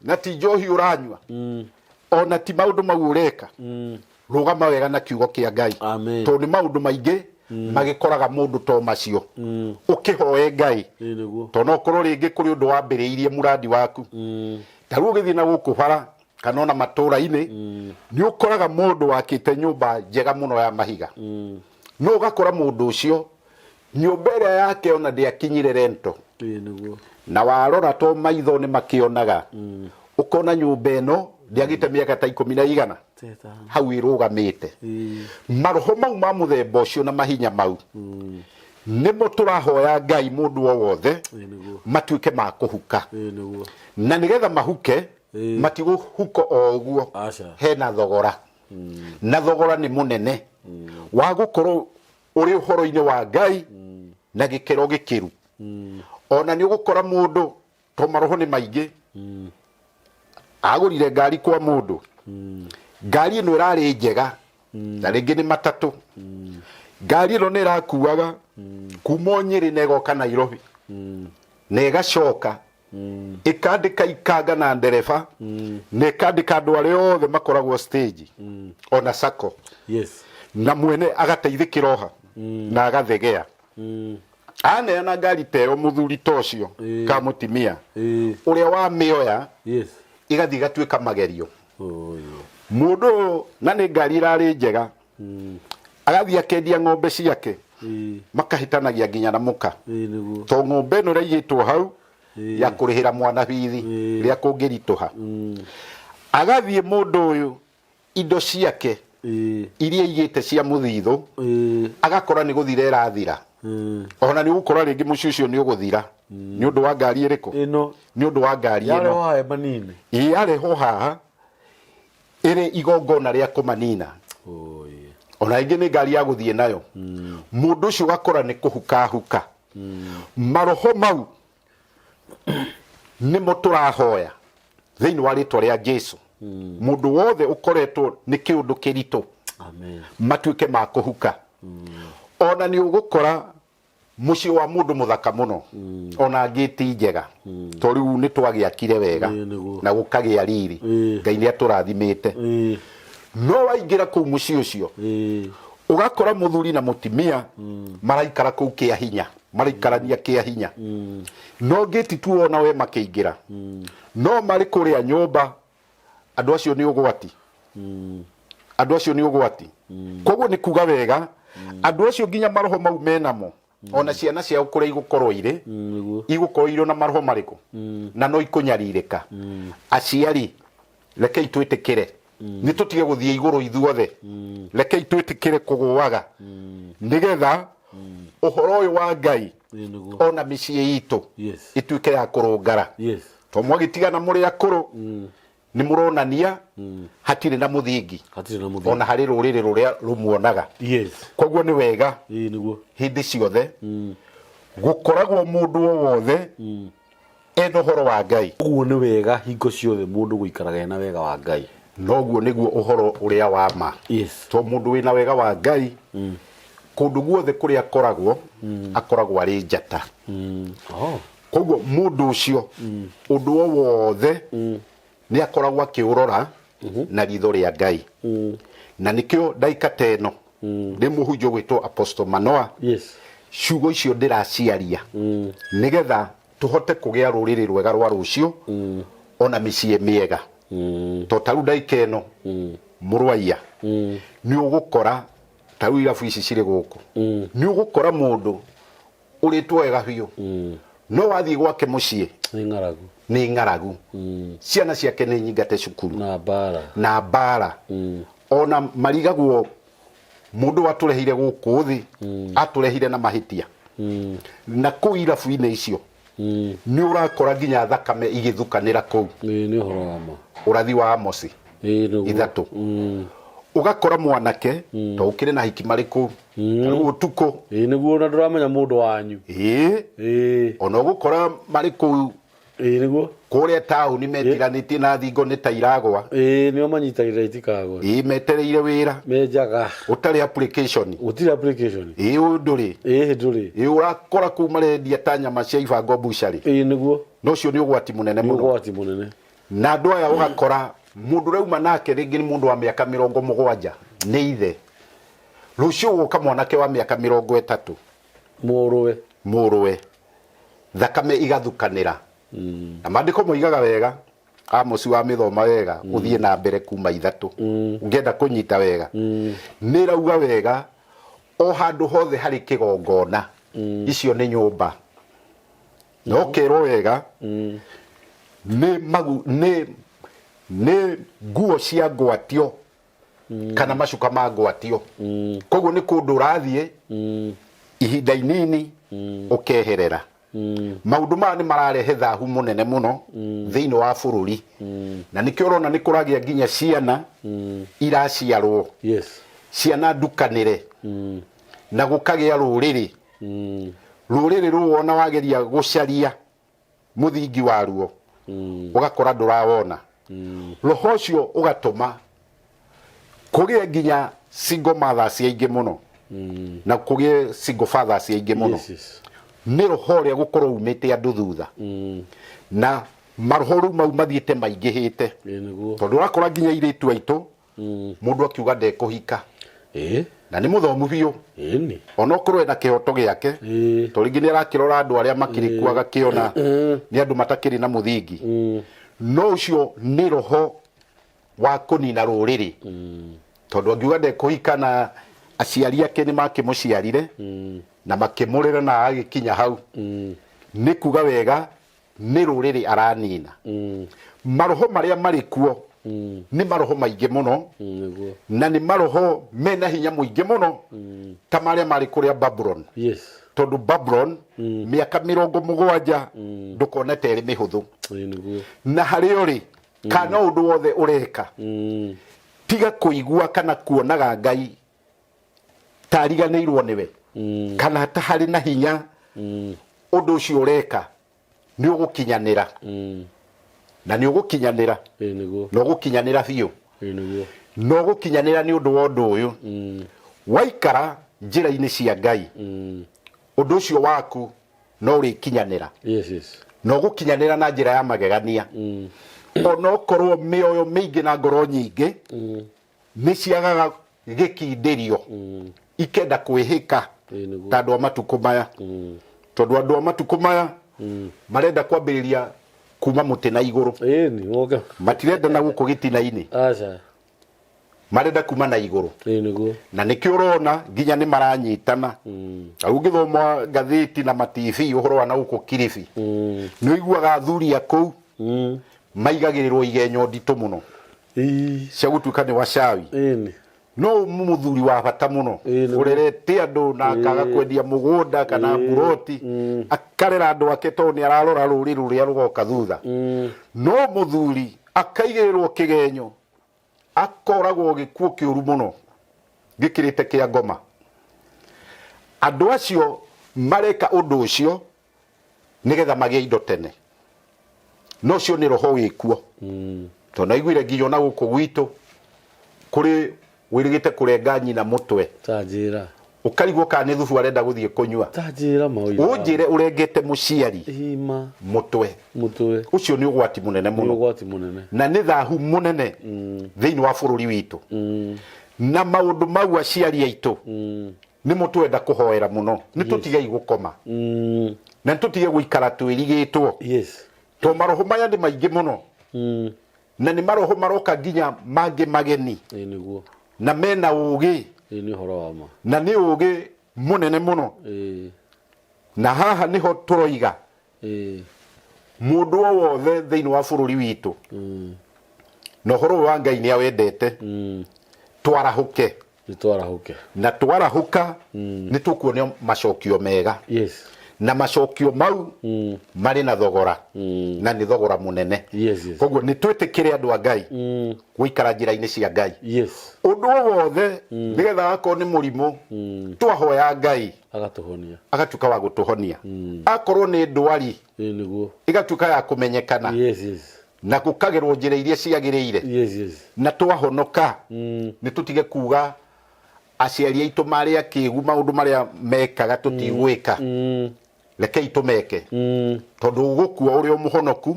na ti njohi ũranyua, ona ti maũndũ mau ũreka, rũgama wega na kiugo kĩa Ngai. Amen. Tondũ nĩ maũndũ maingĩ magĩkoraga mũndũ to macio. Ũkĩhoe Ngai, Ĩĩ nĩguo. tondũ no ũkorwo rĩngĩ kũrĩ ũndũ wambĩrĩirie mũrandi waku. Ta rĩu ũgĩthiĩ na gũkũ bara kana ona matũũra-inĩ, nĩ ũkoraga mũndũ wakĩte nyũmba njega mũno ya mahiga, no ũgakora mũndũ ũcio nyũmba ĩrĩa yake ona ndĩakinyire rento. Ĩĩ nĩguo. Na warora, to maitho nĩ makĩonaga, ũkona nyũmba ĩno ndĩagĩte mĩaka ta ikũmi na igana Teta. hau ĩrũgamĩte. Maroho mau ma mũthemba ũcio na mahinya mau nĩmo tũrahoya Ngai mũndũ o wothe Ĩĩ nĩguo. matuĩke ma kũhuka. Ĩĩ nĩguo. Na nĩgetha mahuke, matigũhuka o ũguo. Aca. Hena thogora, na thogora nĩ mũnene wa gũkorwo ũrĩ ũhoro-inĩ wa Ngai na gĩkĩro gĩkĩru. Ona nĩ ũgũkora mũndũ, to maroho nĩ maingĩ, agũrire ngari kwa mũndũ, ngari ĩno ĩrarĩ njega, na rĩngĩ nĩ matatũ. Ngari ĩno nĩ ĩrakuaga kuma o Nyĩrĩ na ĩgoka Nairobi. Na ĩgacoka ĩkandĩka ikanga na ndereba na ĩkandĩka andũ arĩa othe makoragwo stage ona sacco. Na mwene agateithĩkĩra oha na agathegea. Aneana ngari ta ĩyo mũthuri ta ũcio ka mũtimia ũrĩa wamĩoya ĩgathiĩ ĩgatuĩka magerio. Mũndũ ũyũ na nĩ ngari ĩrarĩ njega agathiĩ akendia ng'ombe ciake makahĩtanagia nginya na mũka to ng'ombe ĩno ĩraigĩtwo hau ya kũrĩhĩra mwana bithi rĩrĩa kũngĩritũha. Agathiĩ mũndũ ũyũ indo ciake iria aigĩte cia mũthithũ agakora nĩ gũthira ĩrathira. Ona nĩ ũgũkora rĩngĩ mũciĩ ũcio nĩ ũgũthira nĩ ũndũ wa ngari ĩrĩkũ? Ĩno. Nĩ ũndũ wa ngari ĩno. Yarehwo haha ĩmanine. Ĩĩ, yarehwo haha ĩrĩ igongona rĩa kũmanina. Ona ĩngĩ nĩ ngari ya gũthiĩ nayo. Mũndũ ũcio ũgakora nĩ kũhukahuka. Maroho mau nĩmo tũrahoya thĩinĩ wa rĩtwa rĩa Jesu. Mũndũ wothe ũkoretwo nĩ kĩũndũ kĩritũ matuĩke ma kũhuka. Ona nĩ ũgũkora mũciĩ wa mũndũ mũthaka mũno ona ngĩti njega to rĩu nĩ twagĩakire wega na gũkagĩa riri. Ngai nĩ atũrathimĩte. No waingĩra kũu mũciĩ ũcio ũgakora mũthuri na mũtimia maraikara kũu kĩa hinya, maraikarania kĩa hinya. No ngĩti tu ona we makĩingĩra no marĩ kũrĩa nyũmba andũ acio nĩ ũgwati. Andũ acio nĩ ũgwati. Koguo nĩ kuga wega andũ acio nginya maroho mau menamo ona ciana ciao kũrĩa igũkorwo irĩ igũkorwo irĩ na maroho marĩkũ na no ikũnyarirĩka. Aciari rekei twĩtĩkĩre nĩ tũtige gũthiĩ igũrũ ithuothe, rekei twĩtĩkĩre kũgũaga nĩgetha ũhoro ũyũ wa Ngai ona mĩciĩ itũ ĩtuĩke ya kũrũngara. To mwagĩtigana mũrĩ akũrũ nĩ mũronania hatirĩ na mũthingi ona harĩ rũrĩrĩ rũrĩa rũmuonaga. Koguo nĩ wega hĩndĩ ciothe gũkoragwo mũndũ o wothe ena ũhoro wa Ngai. Ũguo nĩ wega hingo ciothe mũndũ gũikaraga ena wega wa Ngai. Noguo nĩguo ũhoro ũrĩa wa ma. To mũndũ wĩna wega wa Ngai kũndũ guothe kũrĩa akoragwo akoragwo arĩ njata. Koguo mũndũ ũcio ũndũ o wothe nĩ akoragwo akĩũrora na ritho rĩa Ngai. Na nĩkĩo ndagĩka ta ĩno ndĩ mũhunjia ũgwĩtwo Apostle Manoa. Ciugo icio ndĩraciaria nĩgetha tũhote kũgĩa rũrĩrĩ rwega rwa rũciũ ona mĩciĩ mĩega. To ta rĩu ndagĩka ĩno mũrwaia nĩ ũgũkora ta rĩu irabu ici cirĩ gũkũ nĩ ũgũkora mũndũ ũrĩtwo wega biũ no wathiĩ gwake mũciĩ nĩ ng'aragu. Nĩ ng'aragu. Ciana ciake nĩ nyingate cukuru na mbara. Na mbara. Ona marigagwo mũndũ watũrehire gũkũ thĩ atũrehire na mahĩtia. Na kũu irabu-inĩ icio nĩ ũrakora nginya thakame igĩthukanĩra kũu. Nĩ ũhoro wa ma. Ũrathi wa Amosi 3. Ũgakora mwanake to ũkĩrĩ na hiki marĩ kũu rĩu ũtukũ. Ĩĩ nĩguo, na ndũramenya mũndũ wanyu. Ĩĩ, ona ũgũkora marĩ kũu Ĩĩ nĩguo. Kũrĩa taũni metiranĩtie na thingo nĩ ta iragwa. Ĩĩ nĩo manyitagĩrĩra itikagwe. Ĩĩ metereire wĩra. Me njaga. Ũtarĩ application. Gũtirĩ application. Ĩĩ ũyũ ndũrĩ. Ĩĩ ndũrĩ. Ĩĩ ũrakora kũu marendia ta nyama cia ibango mbucarĩ. Ĩĩ nĩguo. Na ũcio nĩ ũgwati mũnene mũno. Nĩ ũgwati mũnene. Na andũ aya ũgakora mũndũ ũrauma nake rĩngĩ nĩ mũndũ wa mĩaka 70 nĩ ithe. Rũciũ gũka mwanake wa mĩaka 30. Mũrũwe. Mũrũwe. Thakame igathukanĩra. Na maandĩko moigaga wega Amosi wa mĩthoma wega ũthiĩ na mbere kuma 3 ũngĩenda kũnyita wega. Nĩ ĩrauga wega o handũ hothe harĩ kĩgongona icio nĩ nyũmba. Na ũkerwo wega nĩ magu nĩ nĩ nguo cia ngwatio kana macuka ma ngwatio. Koguo nĩ kũndũ ũrathiĩ ihinda inini ũkeherera. Maũndũ maya nĩ mararehe thahu mũnene mũno thĩinĩ wa bũrũri. Na nĩkĩo ũrona nĩ kũragĩa nginya ciana iraciarwo. Ciana ndukanĩre. Na gũkagĩa rũrĩrĩ. Rũrĩrĩ rũu ona wageria gũcaria mũthingi waruo ũgakora ndũrawona. Roho ũcio ũgatũma kũgĩe nginya single mothers aingĩ mũno na kũgĩe single fathers aingĩ mũno. Nĩ roho ũrĩa gũkorwo umĩte andũ thutha. Na maroho rĩu mau mathiĩte maingĩhĩte. Ĩĩ nĩguo. Tondũ ũrakora nginya airĩtu aitũ mũndũ akiuga ndekũhika. Na nĩ mũthomu biũ. Ĩni. Onokorwo ena kĩhoto gĩake. Tondũ rĩngĩ nĩ arakĩrora andũ arĩa makĩrĩ kuo agakĩona nĩ andũ matakĩrĩ na mũthingi. No ũcio nĩ roho wa kũnina rũrĩrĩ. Tondũ angiuga ndekũhika na aciari ake nĩ makĩmũciarire na makĩmũrera na agagĩkinya hau. Nĩ kuga wega nĩ rũrĩrĩ aranina. Maroho marĩa marĩ kuo nĩ maroho maingĩ mũno. Nĩguo. Na nĩ maroho mena hinya mũingĩ mũno ta marĩa marĩ kũrĩa Babulon. Yes. Tondũ Babulon mĩaka 70 ndũkone ta ĩrĩ mĩhũthũ. Ĩĩ nĩguo. Na harĩa ũrĩ kana ũndũ wothe ũreka tiga kũigua kana kuonaga Ngai ta ariganĩirwo nĩwe kana ta harĩ na hinya ũndũ ũcio ũreka nĩ ũgũkinyanĩra. Na nĩ ũgũkinyanĩra. Ĩĩ nĩguo. Na ũgũkinyanĩra biũ. Ĩĩ nĩguo. Na ũgũkinyanĩra nĩ ũndũ wa ũndũ ũyũ. Waikara njĩra-inĩ cia Ngai, ũndũ ũcio waku no ũrĩkinyanĩra. Yes, yes. Na ũgũkinyanĩra na njĩra ya magegania. Onokorwo mĩoyo mĩingĩ na ngoro nyingĩ nĩ ciagaga gĩkindĩrio, ikenda kwĩhĩka Ĩĩ nĩguo. ta andũ a matukũ maya. Tondũ andũ a matukũ maya marenda kwambĩrĩria kuma mũtĩ na igũrũ. Ĩĩ ni, woke. Matirenda na gũkũ gĩtina-inĩ. Aca. Marenda kuma na igũrũ. Ĩĩ nĩguo. Na nĩkĩo ũrona nginya nĩ maranyitana. Ta rĩu ũngĩthoma ngathĩti na ma TV ũhoro wa na gũkũ Kilifi, nĩ ũiguaga athuri a kũu maigagĩrĩrwo igenyo nditũ mũno cia gũtuĩka nĩ wacawi. Ĩni. No mũthuri wa bata mũno Ĩĩ, nĩguo. ũrerete andũ na akaga kwendia mũgũnda kana mburoti, akarera andũ ake tondũ nĩ ararora rũrĩrĩ rũrĩa rũgoka thutha. No mũthuri akaigĩrĩrwo kĩgenyo akoragwo gĩkuũ kĩũru mũno gĩkĩrĩte kĩa ngoma. Andũ acio mareka ũndũ ũcio nĩgetha magĩe indo tene. No ũcio nĩ roho wĩkuo. Tondũ naiguire nginya ona gũkũ gwitũ kũrĩ wĩrĩgĩte kũrenga nyina mũtwe. Ta njĩra. Ũkarigwo kana nĩ thubu arenda gũthiĩ kũnyua. Ta njĩra maũira. Ũnjĩre ũrengete mũciari Ima. mũtwe. Mũtwe. Ũcio nĩ ũgwati mũnene Nĩ mũno. ũgwati mũnene. Na nĩ thahu mũnene thĩinĩ wa bũrũri witũ. Na maũndũ mau aciari aitũ nĩ mũtwenda kũhoera mũno. Nĩ tũtigei gũkoma. Na nĩ tũtige gũikara twĩrigĩtwo. Yes. Tondũ maroho maya nĩ maingĩ mũno. Na nĩ maroho maroka nginya mangĩ mageni. Ĩĩ nĩguo. Na mena ũgĩ. Ĩĩ nĩ ũhoro wa ma. Na nĩ ũgĩ mũnene mũno. Ĩĩ. Na haha nĩho tũroiga. Ĩĩ. Mũndũ o wothe thĩinĩ wa bũrũri witũ. Na ũhoro ũyũ wa Ngai nĩ awendete. Twarahũke. Nĩ twarahũke. Na twarahũka nĩ tũkuonio macokio mega. Yes. Na macokio mau marĩ na thogora. Na nĩ thogora mũnene. Yes, yes. Koguo nĩ twĩtĩkĩre andũ a Ngai gũikara njĩra-inĩ cia Ngai. Yes. Ũndũ o wothe nĩgetha akorwo nĩ mũrimũ twahoya Ngai Agatuhonia. Agatuĩka wa gũtũhonia. Akorwo nĩ ndwari Ĩĩ nĩguo. ĩgatuĩka ya kũmenyekana. Yes, yes. Na gũkagerwo njĩra iria ciagĩrĩire. Yes, yes. Na twahonoka nĩ tũtige kuga aciari aitũ marĩ akĩgu maũndũ marĩa mekaga tũtigwĩka. Rekei tũmeke. Tondũ ũgũkua ũrĩ o mũhonoku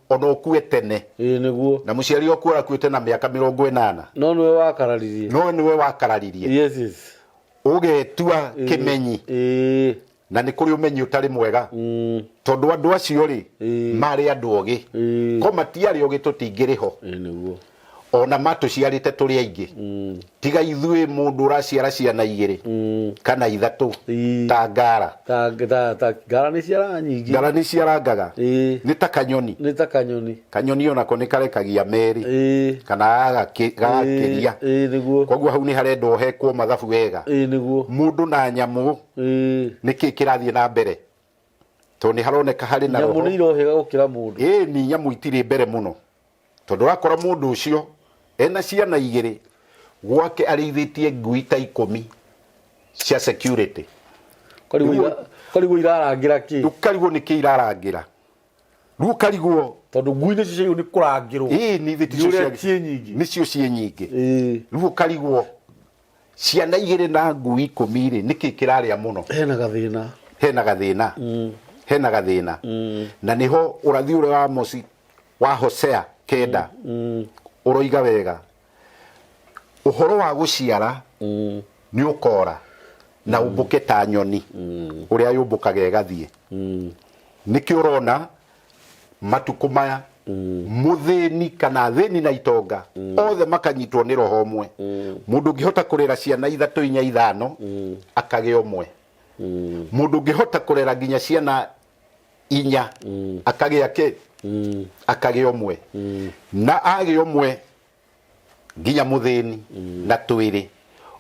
ona ũkue tene. Ĩĩ nĩguo. Na mũciari waku arakuĩte na mĩaka 80. No nĩwe wakararirie. No nĩwe wakararirie. Yes, yes. Ũgetua kĩmenyi. Ĩĩ. Na nĩ kũrĩ ũmenyi ũtarĩ mwega. Tondũ andũ acio rĩ, marĩ andũ ogĩ. Ko matiarĩ ogĩ tũtingĩrĩ ho. Ĩĩ nĩguo. Ona matũciarĩte tũrĩ aingĩ. Tiga ithuĩ mũndũ ũraciara ciana igĩrĩ kana ithatũ ta ngara. Ta ngara nĩ ciaraga nyingĩ. Ngara nĩ ciarangaga. Nĩ ta kanyoni. Nĩ ta kanyoni. Kanyoni onako nĩ karekagia merĩ. Kana gagakĩria. Ĩĩ nĩguo. Koguo hau nĩ harendwo hekwo mathabu wega. Ĩĩ nĩguo. Mũndũ na nyamũ nĩ kĩĩ kĩrathiĩ na mbere. Tondũ nĩ haroneka harĩ na roho. Nyamũ nĩ irohĩga gũkĩra mũndũ. Ĩĩ ni nyamũ itirĩ mbere mũno. Tondũ ũrakora mũndũ ũcio ena ciana igĩrĩ gwake arĩithĩtie ngui ta 10 cia security. Ũkarigwo irarangĩra kĩ? Ũkarigwo nĩ kĩ irarangĩra. Rĩu ũkarigwo tondũ ngui nĩcio ciagĩrĩirwo nĩ kũrangĩrwo. Ĩĩ ni ithe ticio Nĩ ũrĩa cia ciĩ nyingĩ. Nĩcio ciĩ nyingĩ. Ĩĩ. Rĩu ũkarigwo ciana igĩrĩ na ngui 10 rĩ, nĩkĩ kĩrarĩa mũno? Hena gathĩna. Hena gathĩna, hena gathĩna, na nĩho ũrathi ũrĩa wa Amosi, wa Hosea 9 ũroiga wega, ũhoro wa gũciara nĩ ũkora na ũmbũke ta nyoni ũrĩa yũmbũkaga ĩgathiĩ. Nĩkĩo ũrona matukũ maya mũthĩni kana athĩni na itonga othe makanyitwo nĩ roho ũmwe. Mũndũ ũngĩhota kũrera ciana ithatũ, inya, ithano, akagĩa ũmwe. Mũndũ ũngĩhota kũrera nginya ciana inya, akagĩa kĩ? Akagĩa ũmwe. Na agĩa ũmwe, nginya mũthĩni na twĩrĩ,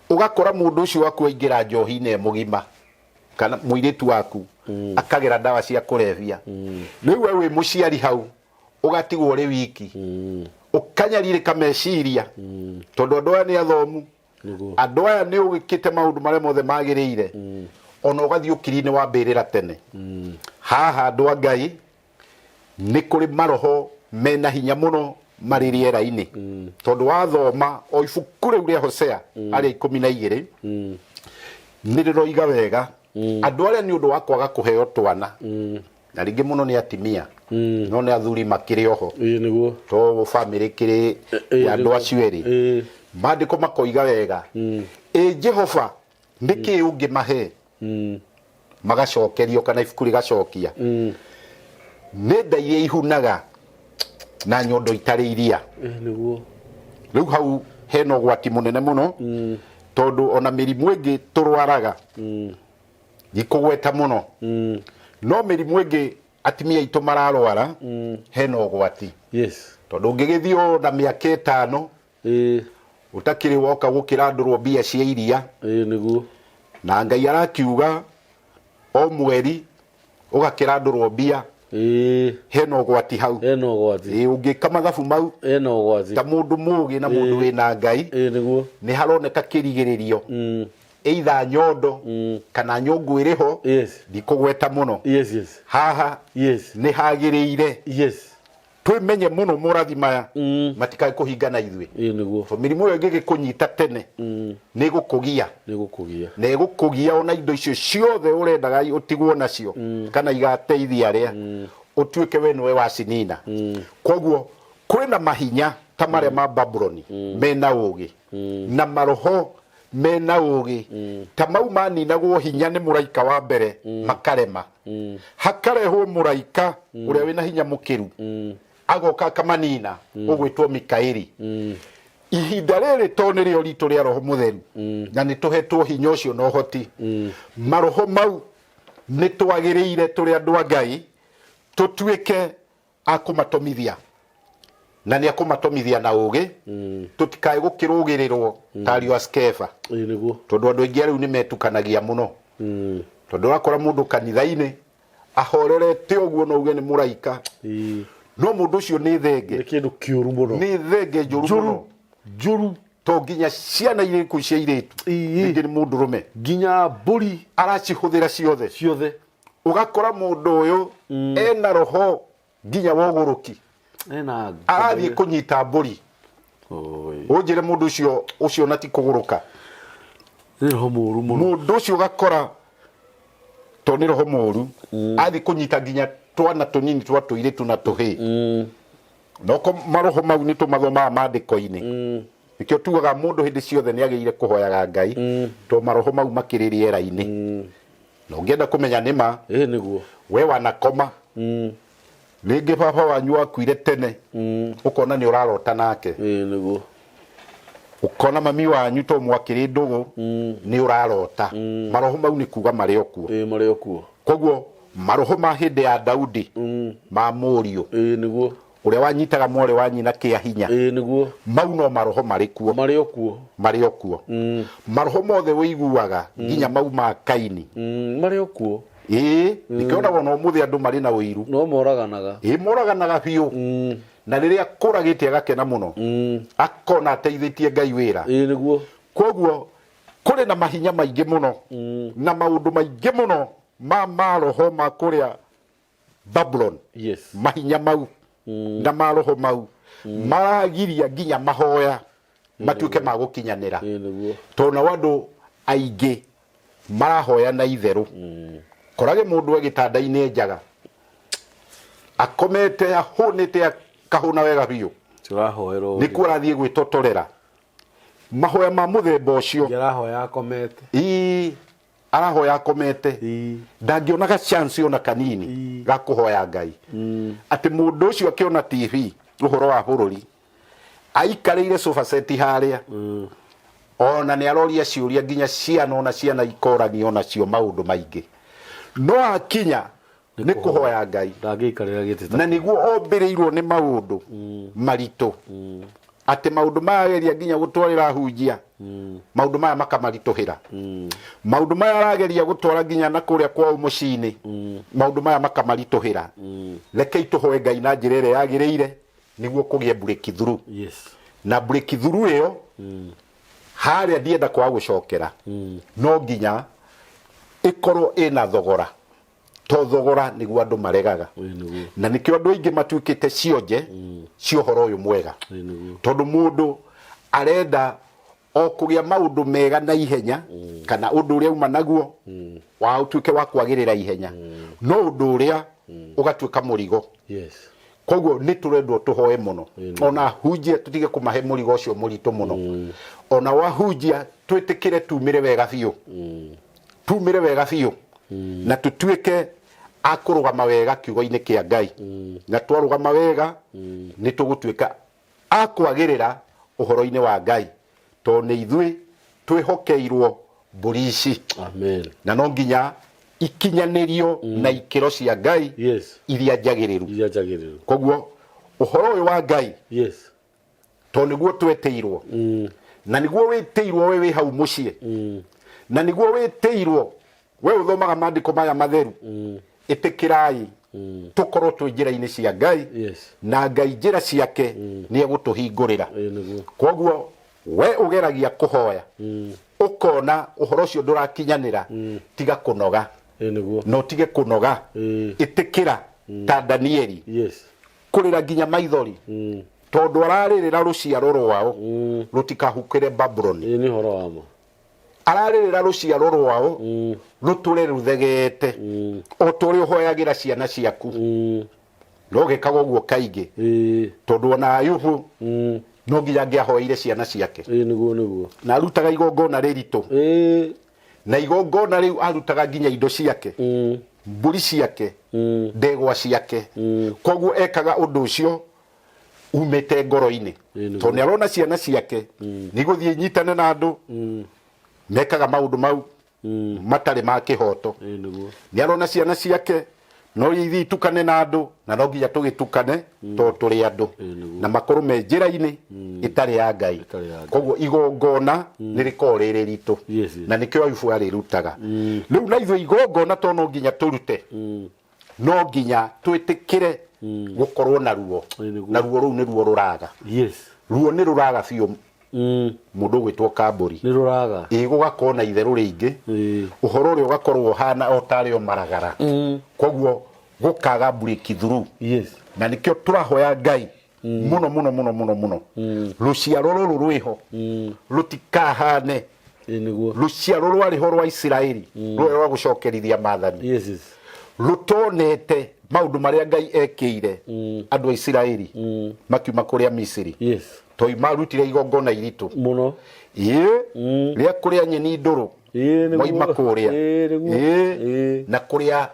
ũgakora mũndũ ũcio waku aingĩra njohi-inĩ e mũgima, kana mũirĩtu waku akagera ndawa cia kũrebia. Rĩu we wĩ mũciari hau ũgatigwo ũrĩ wiki, ũkanyarirĩka meciria, tondũ andũ aya nĩ athomu, andũ aya nĩ ũgĩkĩte maũndũ marĩa mothe magĩrĩire, ona ũgathiĩ ũkiri-inĩ wa mbĩrĩra tene. Haha, andũ a Ngai, nĩ kũrĩ maroho mena hinya mũno marĩ rĩera-inĩ, tondũ wathoma o ibuku rĩu rĩa Hosea arĩa 12, nĩ rĩroiga wega andũ arĩa nĩ ũndũ wa kwaga kũheo twana, na rĩngĩ mũno nĩ atimia, no nĩ athuri makĩrĩ oho, Ĩĩ nĩguo. To bamĩrĩ kĩrĩ ya andũ acio erĩ. Maandĩko makoiga wega, ĩ Jehova, nĩ kĩĩ ũngĩmahe? Magacokerio, kana ibuku rĩgacokia, nĩ nda iria ihunaga na nyondo itarĩ iria. Ĩĩ nĩguo. Rĩu hau hena ũgwati mũnene mũno, tondũ ona mĩrimũ ĩngĩ tũrwaraga, ndikũgweta mũno, no mĩrimũ ĩngĩ atumia aitũ mararwara, hena ũgwati, tondũ ũngĩgĩthiĩ o na mĩaka 5 ũtakĩrĩ woka gũkĩrandũrwo mbia cia iria, Ĩĩ nĩguo. na Ngai arakiuga o mweri ũgakĩrandũrwo mbia, hena ũgwati hau. Hena ũgwati. Ĩĩ, ũngĩka mathabu mau Hena ũgwati. ta mũndũ mũgĩ na mũndũ wĩna Ngai, Ĩĩ nĩguo. nĩ haroneka kĩrigĩrĩrio, either nyondo kana nyũngũ ĩrĩ ho. Ndikũgweta mũno. Haha nĩ hagĩrĩire twĩmenye mũno morathi maya matikae kũhingana ithuĩ. Ĩĩ nĩguo. To mĩrimũ ĩyo ĩngĩgĩkũnyita tene, nĩ ĩgũkũgia. Nĩ gũkũgia. Na ĩgũkũgia ona indo icio ciothe ũrendaga ũtigwo nacio kana igateithia arĩa ũtuĩke we nĩwe wacinina. Koguo kwĩna mahinya ta marĩa ma Babuloni mena ũgĩ, na maroho mena ũgĩ ta mau maninagwo hinya nĩ mũraika wa mbere makarema, hakarehwo mũraika ũrĩa wĩna hinya mũkĩru, agoka akamanina, ũgwĩtwo Mikaeli. Ihinda rĩrĩ to nĩrĩo ritũ rĩa Roho Mũtheru, na nĩ tũhetwo hinya ũcio na ũhoti, maroho mau nĩ twagĩrĩire tũrĩ andũ a Ngai tũtuĩke a kũmatomithia, na nĩ akũmatomithia na ũgĩ, tũtikae gũkĩrũgĩrĩrwo ta ariũ a Skeva. Ĩĩ nĩguo. Tondũ andũ aingĩ rĩu nĩ metukanagia mũno, tondũ ũrakora mũndũ kanitha-inĩ ahorerete ũguo, no uge nĩ mũraika, no mũndũ ũcio nĩ thenge. Nĩ kĩndũ kĩũru mũno. Nĩ thenge njũru Njũru. mũno. Njũru. To nginya ciana irĩ kũu cia airĩtu, rĩngĩ nĩ mũndũrũme, Nginya mbũri. Aracihũthĩra ciothe. Ciothe. Ũgakora mũndũ ũyũ ena roho nginya wa ũgũrũki, Ena arathiĩ kũnyita mbũri. Oi. Ũnjĩre mũndũ ũcio ũcio na ti kũgũrũka? Nĩ roho mũru mũno. Mũndũ ũcio ũgakora to nĩ roho mũru, athiĩ kũnyita nginya twana tũnini twa tũirĩtu na tũhĩĩ. Noko maroho mau nĩ tũmathomaga maandĩko-inĩ. Nĩkĩo tugaga mũndũ hĩndĩ ciothe nĩ agĩrĩire kũhoyaga Ngai, to maroho mau makĩrĩ rĩera-inĩ. Na ũngĩenda kũmenya nĩ ma, Ĩĩ nĩguo. we wanakoma, rĩngĩ baba wanyu wakuire tene, ũkona nĩ ũrarota nake. Ĩĩ nĩguo. Ũkona mami wanyu to mwakĩrĩ ndũgũ, nĩ ũrarota. Maroho mau nĩ kuga marĩ o kuo. Ĩĩ, marĩ o kuo. Koguo maroho ma hĩndĩ ya Daudi ma mũriũ Ĩĩ nĩguo. ũrĩa wanyitaga mwarĩ wa nyina kĩa hinya, Ĩĩ nĩguo. mau no maroho marĩ kuo. Marĩ o kuo. Marĩ o kuo. Maroho mothe ũiguaga, nginya mau ma Kaini, Marĩ o kuo. Ĩĩ, nĩkĩo onaga ona ũmũthĩ andũ marĩ na ũiru. No moraganaga. Ĩĩ, moraganaga biũ, na rĩrĩa kũragĩte agakena mũno, akona ateithĩtie Ngai wĩra. Ĩĩ nĩguo. Koguo kũrĩ na mahinya maingĩ mũno na maũndũ maingĩ mũno ma maroho ma kũrĩa Babuloni. Mahinya mau na maroho mau maragiria nginya mahoya matuĩke ma gũkinyanĩra, Ĩĩ nĩguo. Tondũ nao andũ aingĩ marahoya na itherũ. Ũkorage mũndũ e gĩtanda-inĩ njaga akomete ahũnĩte akahũna wega biũ. Tũrahoerwo. Nĩkuo arathiĩ gwĩtotorera mahoya ma mũthemba ũcio. Arahoya akomete. Ii, arahoya akomete. Ndangĩonaga chance ona kanini ga kũhoya Ngai. Atĩ mũndũ ũcio akĩona TV ũhoro wa bũrũri aikarĩire sofa set harĩa, ona nĩ aroria ciũria nginya ciana, ona ciana ikorania onacio maũndũ maingĩ, no akinya nĩ kũhoya Ngai. Ndangĩikarĩra gĩtĩ ta Na nĩguo ombĩrĩirwo nĩ maũndũ maritũ, atĩ maũndũ maya ageria nginya gũtwarĩra hunjia, maũndũ maya makamaritũhĩra, maũndũ maya arageria gũtwara nginya na kũrĩa kwao mũciĩ-inĩ, maũndũ maya makamaritũhĩra. Rekei tũhoe Ngai na njĩra ĩrĩa yagĩrĩire nĩguo kũgĩe breakthrough. Na breakthrough ĩyo harĩa ndienda kwaga gũcokera, no nginya ĩkorwo ĩna thogora, to thogora nĩguo andũ maregaga. Na nĩkĩo andũ aingĩ matuĩkĩte cionje cia ũhoro ũyũ mwega, tondũ mũndũ arenda o kũgĩa maũndũ mega na ihenya, kana ũndũ ũrĩa uma naguo wa ũtuĩke wa kwagĩrĩra ihenya, no ũndũ ũrĩa ũgatuĩka mũrigo. Koguo nĩ tũrendwo tũhoe mũno, ona hunjia tũtige kũmahe mũrigo ũcio mũritũ mũno. Ona wahunjia twĩtĩkĩre tumĩre wega biũ, tumĩre wega biũ, na tũtuĩke a kũrũgama wega kiugo-inĩ kĩa Ngai. Na twarũgama wega nĩ tũgũtuĩka a kwagĩrĩra ũhoro-inĩ wa Ngai, tondũ nĩ ithuĩ twĩhokeirwo mbũri ici. Amen. Na no nginya ikinyanĩrio na ikĩro cia Ngai iria njagĩrĩru. Iria njagĩrĩru. Koguo ũhoro ũyũ wa Ngai, tondũ nĩguo twetĩirwo, na nĩguo wĩtĩirwo we wĩ hau mũciĩ, na nĩguo wĩtĩirwo we ũthomaga maandĩko maya matheru, ĩtĩkĩrai tũkorwo twĩ njĩra-inĩ cia Ngai. Na Ngai njĩra ciake nĩ egũtũhingũrĩra. Ĩĩ nĩguo. Koguo we ũgeragia kũhoya ũkona ũhoro ũcio ndũrakinyanĩra, tiga kũnoga. Ĩĩ nĩguo. Na ũtige kũnoga. Ĩtĩkĩra ta Danieli kũrĩra nginya maithori, tondũ ararĩrĩra rũciaro rwao rũtikahukĩre Babuloni. Ĩĩ nĩ ũhoro wa ma. Ararĩrĩra rũciaro rwao rũtũre rũthegete, o ta ũrĩa ũhoyagĩra ciana ciaku. No gĩkaga ũguo kaingĩ, tondũ ona Ayubu no nginya angĩahoeire ciana ciake. Ĩĩ nĩguo nĩguo. Na arutaga igongona rĩritũ, na igongona rĩu arutaga nginya indo ciake, mbũri ciake, ndegwa ciake. Koguo ekaga ũndũ ũcio umĩte ngoro-inĩ, Ĩĩ nĩguo. tondũ nĩ arona ciana ciake nĩ igũthiĩ inyitane na andũ mekaga maũndũ mau matarĩ ma kĩhoto. Ĩĩ nĩguo. Nĩ arona ciana ciake no ithiĩ itukane na andũ, na no nginya tũgĩtukane tondũ tũrĩ andũ, Ĩĩ nĩguo. na makorwo me njĩra-inĩ ĩtarĩ ya Ngai. Ĩtarĩ ya Ngai. Koguo igongona nĩ rĩkoragwo rĩrĩ ritũ, Yes. na nĩkĩo Ayubu arĩrutaga. Rĩu na ithuĩ igongona to no nginya tũrute, no nginya twĩtĩkĩre gũkorwo na ruo. Ĩĩ nĩguo. Na ruo rũu nĩ ruo rũraga. Ruo nĩ rũraga biũ. Mũndũ ũgwĩtwo Kambũri, Nĩ rũraga. Ĩ gũgakorwo na itherũ rĩingĩ. Ũhoro ũrĩa ũgakorwo ũhana o tarĩ o maragara. Koguo gũkaga breakthrough. Na nĩkĩo tũrahoya Ngai mũno mũno mũno mũno mũno, rũciaro rũrũ rwĩho rũtikahane Ĩĩ nĩguo. rũciaro rwarĩ ho rwa Isiraeli, rũrĩa rwa gũcokerithia maathani, rũtonete maũndũ marĩa Ngai ekĩire andũ a Isiraeli makiuma kũrĩa Misiri, tondũ marutire igongona iritũ Mũno. Ĩĩ, rĩa kũrĩa nyeni ndũrũ. Ĩĩ nĩguo. Moima kũrĩa. Ĩĩ nĩguo. Ĩĩ, na kũrĩa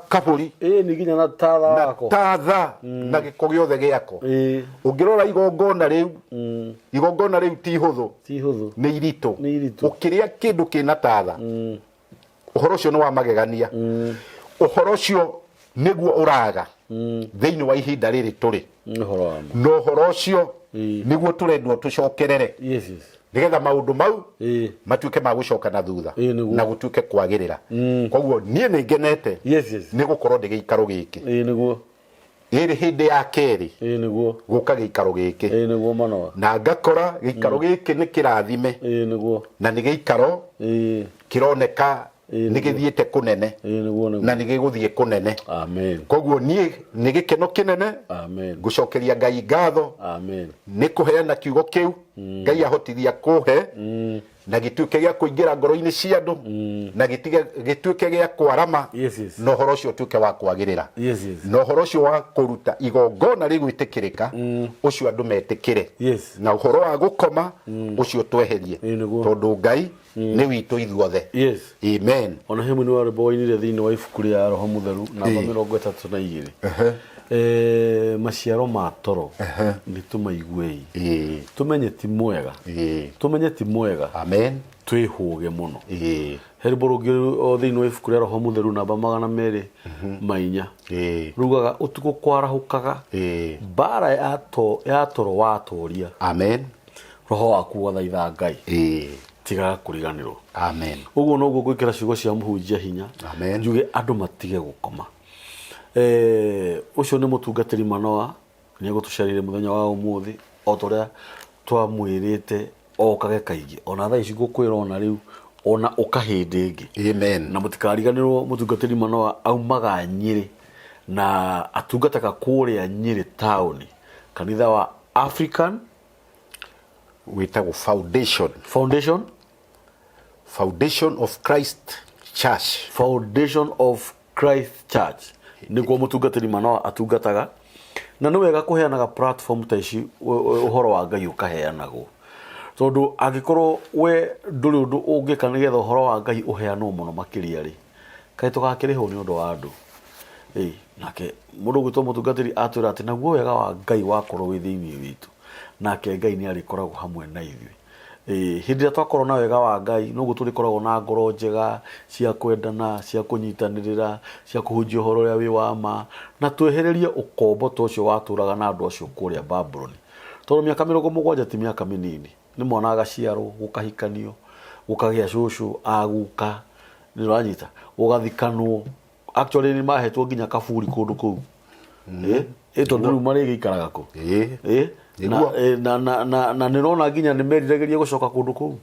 kabũri. Ĩĩ nĩ nginya na tatha na wako. Tatha na gĩko gĩothe gĩako. Ũngĩrora igongona rĩu, igongona rĩu ti hũthũ. Ti hũthũ. Nĩ iritũ. Nĩ iritũ. Ũkĩrĩa kĩndũ kĩna tatha, ũhoro ũcio nĩ wa magegania. Ũhoro ũcio nĩguo ũraga thĩinĩ wa ihinda rĩrĩ tũrĩ. Nĩ ũhoro wa ma. Na ũhoro ũcio nĩguo tũrendwo tũcokerere, nĩgetha maũndũ mau matuĩke ma gũcoka na thutha, Ĩĩ, nĩguo. na gũtuĩke kwagĩrĩra. Koguo niĩ nĩ ngenete nĩ gũkorwo ndĩ gĩikaro gĩkĩ. Ĩĩ nĩguo. Ĩrĩ hĩndĩ ya kerĩ Ĩĩ nĩguo. gũka gĩikaro gĩkĩ. Ĩĩ nĩguo manoa. Na ngakora gĩikaro gĩkĩ nĩ kĩrathime, Ĩĩ nĩguo. na nĩ gĩikaro kĩroneka Ĩĩ, nĩ nĩguo. gĩthiĩte kũnene, Ĩĩ nĩguo nĩguo. na nĩ gĩgũthiĩ kũnene. Amen. Koguo niĩ nĩ gĩkeno kĩnene. Amen. Ngũcokeria Ngai ngatho Amen. nĩ kũheana kiugo kĩu Ngai ahotithia kũhe. Na gĩtuĩke gĩa kũingĩra ngoro-inĩ cia andũ, na gĩtuĩke gĩa kwarama, Yes. na ũhoro ũcio ũtuĩke wa kwagĩrĩra, Yes. na ũhoro ũcio wa kũruta igongona rĩgwĩtĩkĩrĩka, ũcio andũ metĩkĩre, na ũhoro wa gũkoma ũcio tweherie, Ĩĩ, nĩguo. tondũ Ngai nĩ witũ ithuothe. Amen. Ona he mũini wa rwĩmbo wainire thĩinĩ wa ibuku rĩa Roho Mũtheru namba 32, maciaro ma toro nĩ tũmaiguei, tũmenye ti mwega, tũmenye ti mwega, Amen. Twĩhũge mũno. He rwĩmbo rũngĩ o thĩinĩ wa ibuku rĩa Roho Mũtheru namba 204, rugaga ũtukũ kwarahũkaga mbara ya toro watoria, Amen. Roho waku ũgathaitha Ngai, tigaga kũriganĩrwo. Amen. Ũguo noguo ngwĩkĩra ciugo cia mũhunjia hinya, Amen. njuge andũ matige gũkoma. Ũcio nĩ mũtungatĩri Manoa, nĩ egũtũcerire mũthenya wa ũmũthĩ o ta ũrĩa twamwĩrĩte okage kaingĩ. Ona thaa ici ngũkwĩra, ona rĩu, ona ũka hĩndĩ ĩngĩ. Amen. Na mũtikariganĩrwo, mũtungatĩri Manoa aumaga Nyĩrĩ na atungataga kũrĩa Nyĩrĩ taũni, kanitha wa African Wĩtagwo Foundation, Foundation, Foundation of Christ Church. Foundation of Christ Church nĩkuo mũtungatĩri Manoa atungataga. Na nĩ wega kũheanaga platform ta ici, ũhoro wa Ngai ũkaheanagwo, tondũ angĩkorwo we ndũrĩ ũndũ ũngĩka nĩgetha ũhoro wa Ngai ũheanwo mũno makĩria rĩ, kaĩ tũgakĩrĩhwo nĩ ũndũ wa andũ? Ĩ, nake mũndũ ũgwĩtwo mũtungatĩri atwĩra atĩ naguo wega wa Ngai wakorwo wĩ thĩinĩ witũ, nake Ngai nĩ arĩkoragwo hamwe na ithuĩ. Ĩĩ, hĩndĩ ĩrĩa twakorwo na wega wa Ngai, noguo tũrĩkoragwo na ngoro njega cia kwendana, cia kũnyitanĩrĩra, cia kũhunjia ũhoro ũrĩa wĩ wa ma, na twehererie ũkombo ta ũcio watũraga na andũ acio kũrĩa Babuloni. Tondũ mĩaka 70 ti mĩaka mĩnini. Nĩ mwana agaciarwo, gũkahikanio, gũkagĩa cũcũ, aguka, nĩ ũranyita, gũgathikanwo. Actually nĩ mahetwo nginya kaburi kũndũ kũu. Ĩ tondũ rĩu marĩgĩikaraga kũ? Ĩĩ. Na, Nĩguo. na nĩ ũrona nginya nĩ meriragĩria gũcoka kũndũ kũu.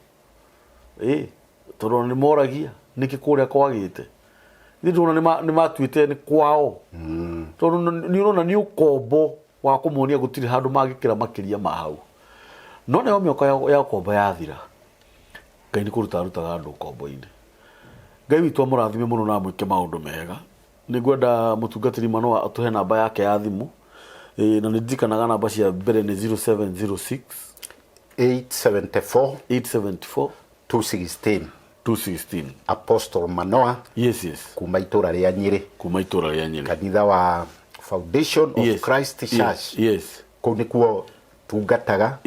Tondũ nĩ moragia nĩkĩ kũrĩa kwagĩte. Nĩ ndĩrona nĩ matuĩte nĩ kwao. Tondũ nĩ ũrona nĩ ũkombo wa kũmonia gũtirĩ handũ mangĩkĩra makĩria ma hau. No nayo mĩaka ya ũkombo yathira, Ngai nĩ kũruta arutaga andũ ũkombo-inĩ. Ngai witũ amũrathime mũno na amwĩke maũndũ mega. Nĩ ngwenda mũtungatĩri Manoa atũhe namba yake ya thimũ. Na nĩ ndirikanaga namba cia mbere nĩ 0706 874 874 216. 216. Apostle Manoa, Yes. kuma itũra rĩa Nyĩrĩ, kuma itũra rĩa Nyĩrĩ, kanitha wa Foundation of Christ Church. Kũu nĩkuo tungataga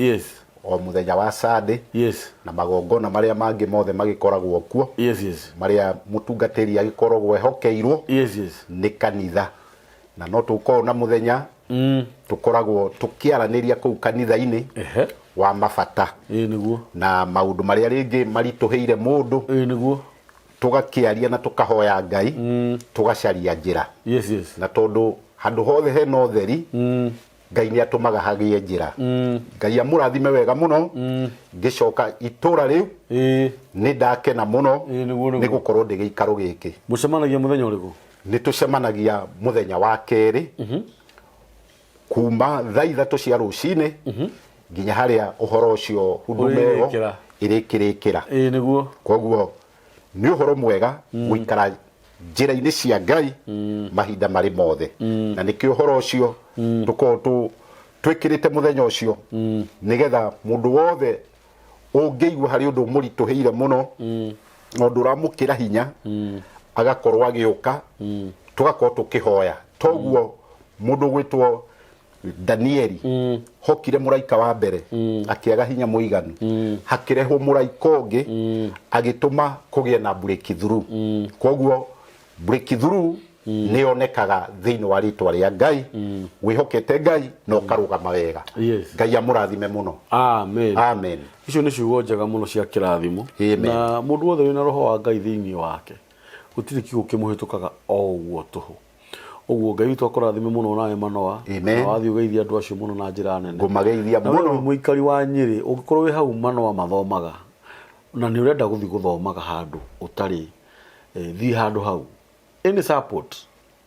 o mũthenya wa Sunday, na magongona marĩa mangĩ mothe magĩkoragwo kuo, marĩa mũtungatĩri agĩkoragwo ehokeirwo nĩ kanitha. Na no tũkorwo na mũthenya tũkoragwo tũkĩaranĩria kũu kanitha-inĩ wa mabata Ĩĩ nĩguo. na maũndũ marĩa rĩngĩ maritũhĩire mũndũ, Ĩĩ nĩguo. tũgakĩaria na tũkahoya Ngai, tũgacaria njĩra. Yes. Na tondũ handũ hothe hena ũtheri, Ngai nĩ atũmaga hagĩe njĩra. Ngai amũrathime wega mũno. Ngĩcoka itũra rĩu, nĩ ndakena mũno Ĩĩ, nĩguo, nĩguo. nĩ gũkorwo ndĩ gĩikaro gĩkĩ. Mũcemanagia mũthenya ũrĩkũ? Nĩ tũcemanagia mũthenya wa kerĩ kuma thaa 3 cia rũcinĩ nginya harĩa ũhoro ũcio huduma ĩyo Ũrĩrĩkĩra. ĩrĩkĩrĩkĩra. Ĩĩ nĩguo. Koguo nĩ ũhoro mwega gũikara njĩra-inĩ cia Ngai mahinda marĩ mothe, na nĩkĩo ũhoro ũcio tũkoragwo twĩkĩrĩte mũthenya ũcio, nĩgetha mũndũ wothe ũngĩigua harĩ ũndũ ũmũritũhĩire mũno na ũndũ ũramũkĩra hinya, agakorwo agĩũka, tũgakorwo tũkĩhoya. Toguo mũndũ ũgwĩtwo Danieli, hokire mũraika wa mbere, akĩaga hinya mũiganu, hakĩrehwo mũraika ũngĩ, agĩtũma kũgĩe na breakthrough. Koguo breakthrough nĩ yonekaga thĩinĩ wa rĩtwa rĩa Ngai, wĩhokete Ngai na ũkarũgama wega. Ngai amũrathime mũno. Amen. Amen. Icio nĩ ciugo njega mũno cia kĩrathimo. Amen. Na mũndũ wothe wĩna roho wa Ngai thĩinĩ wake, gũtirĩ kiugo kĩmũhĩtũkaga o ũguo tũhũ. Ũguo Ngai witũ akũrathime mũno nawe Manoa. Amen. Na wathiĩ ũgeithie andũ acio mũno na njĩra nene. Ngũmageithia Na we mũno. wĩ mũikari wa Nyĩrĩ, ũngĩkorwo wĩ hau Manoa mathomaga, na nĩ ũrenda gũthiĩ gũthomaga handũ ũtarĩ, thiĩ handũ hau. Any support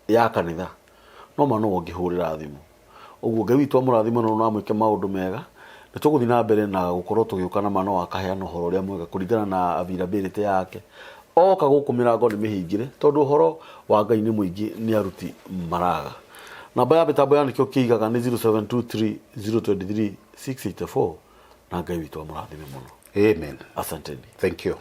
ya kanitha, no Manoa ũngĩhũrĩra thimũ. Ũguo Ngai witũ amũrathime mũno na amwĩke maũndũ mega. Nĩ tũgũthiĩ na mbere na gũkorwo tũgĩũka na ma no akaheana ũhoro ũrĩa mwega kũringana na availability yake. Oka gũkũ mĩrango nĩ mĩhingĩre tondũ ũhoro wa Ngai nĩ mũingĩ nĩ aruti maraga. Namba ya mĩtambo ya nĩkĩo kĩigaga nĩ 0723 023 684 na Ngai witũ amũrathime mũno. Amen. Asanteni. Thank you.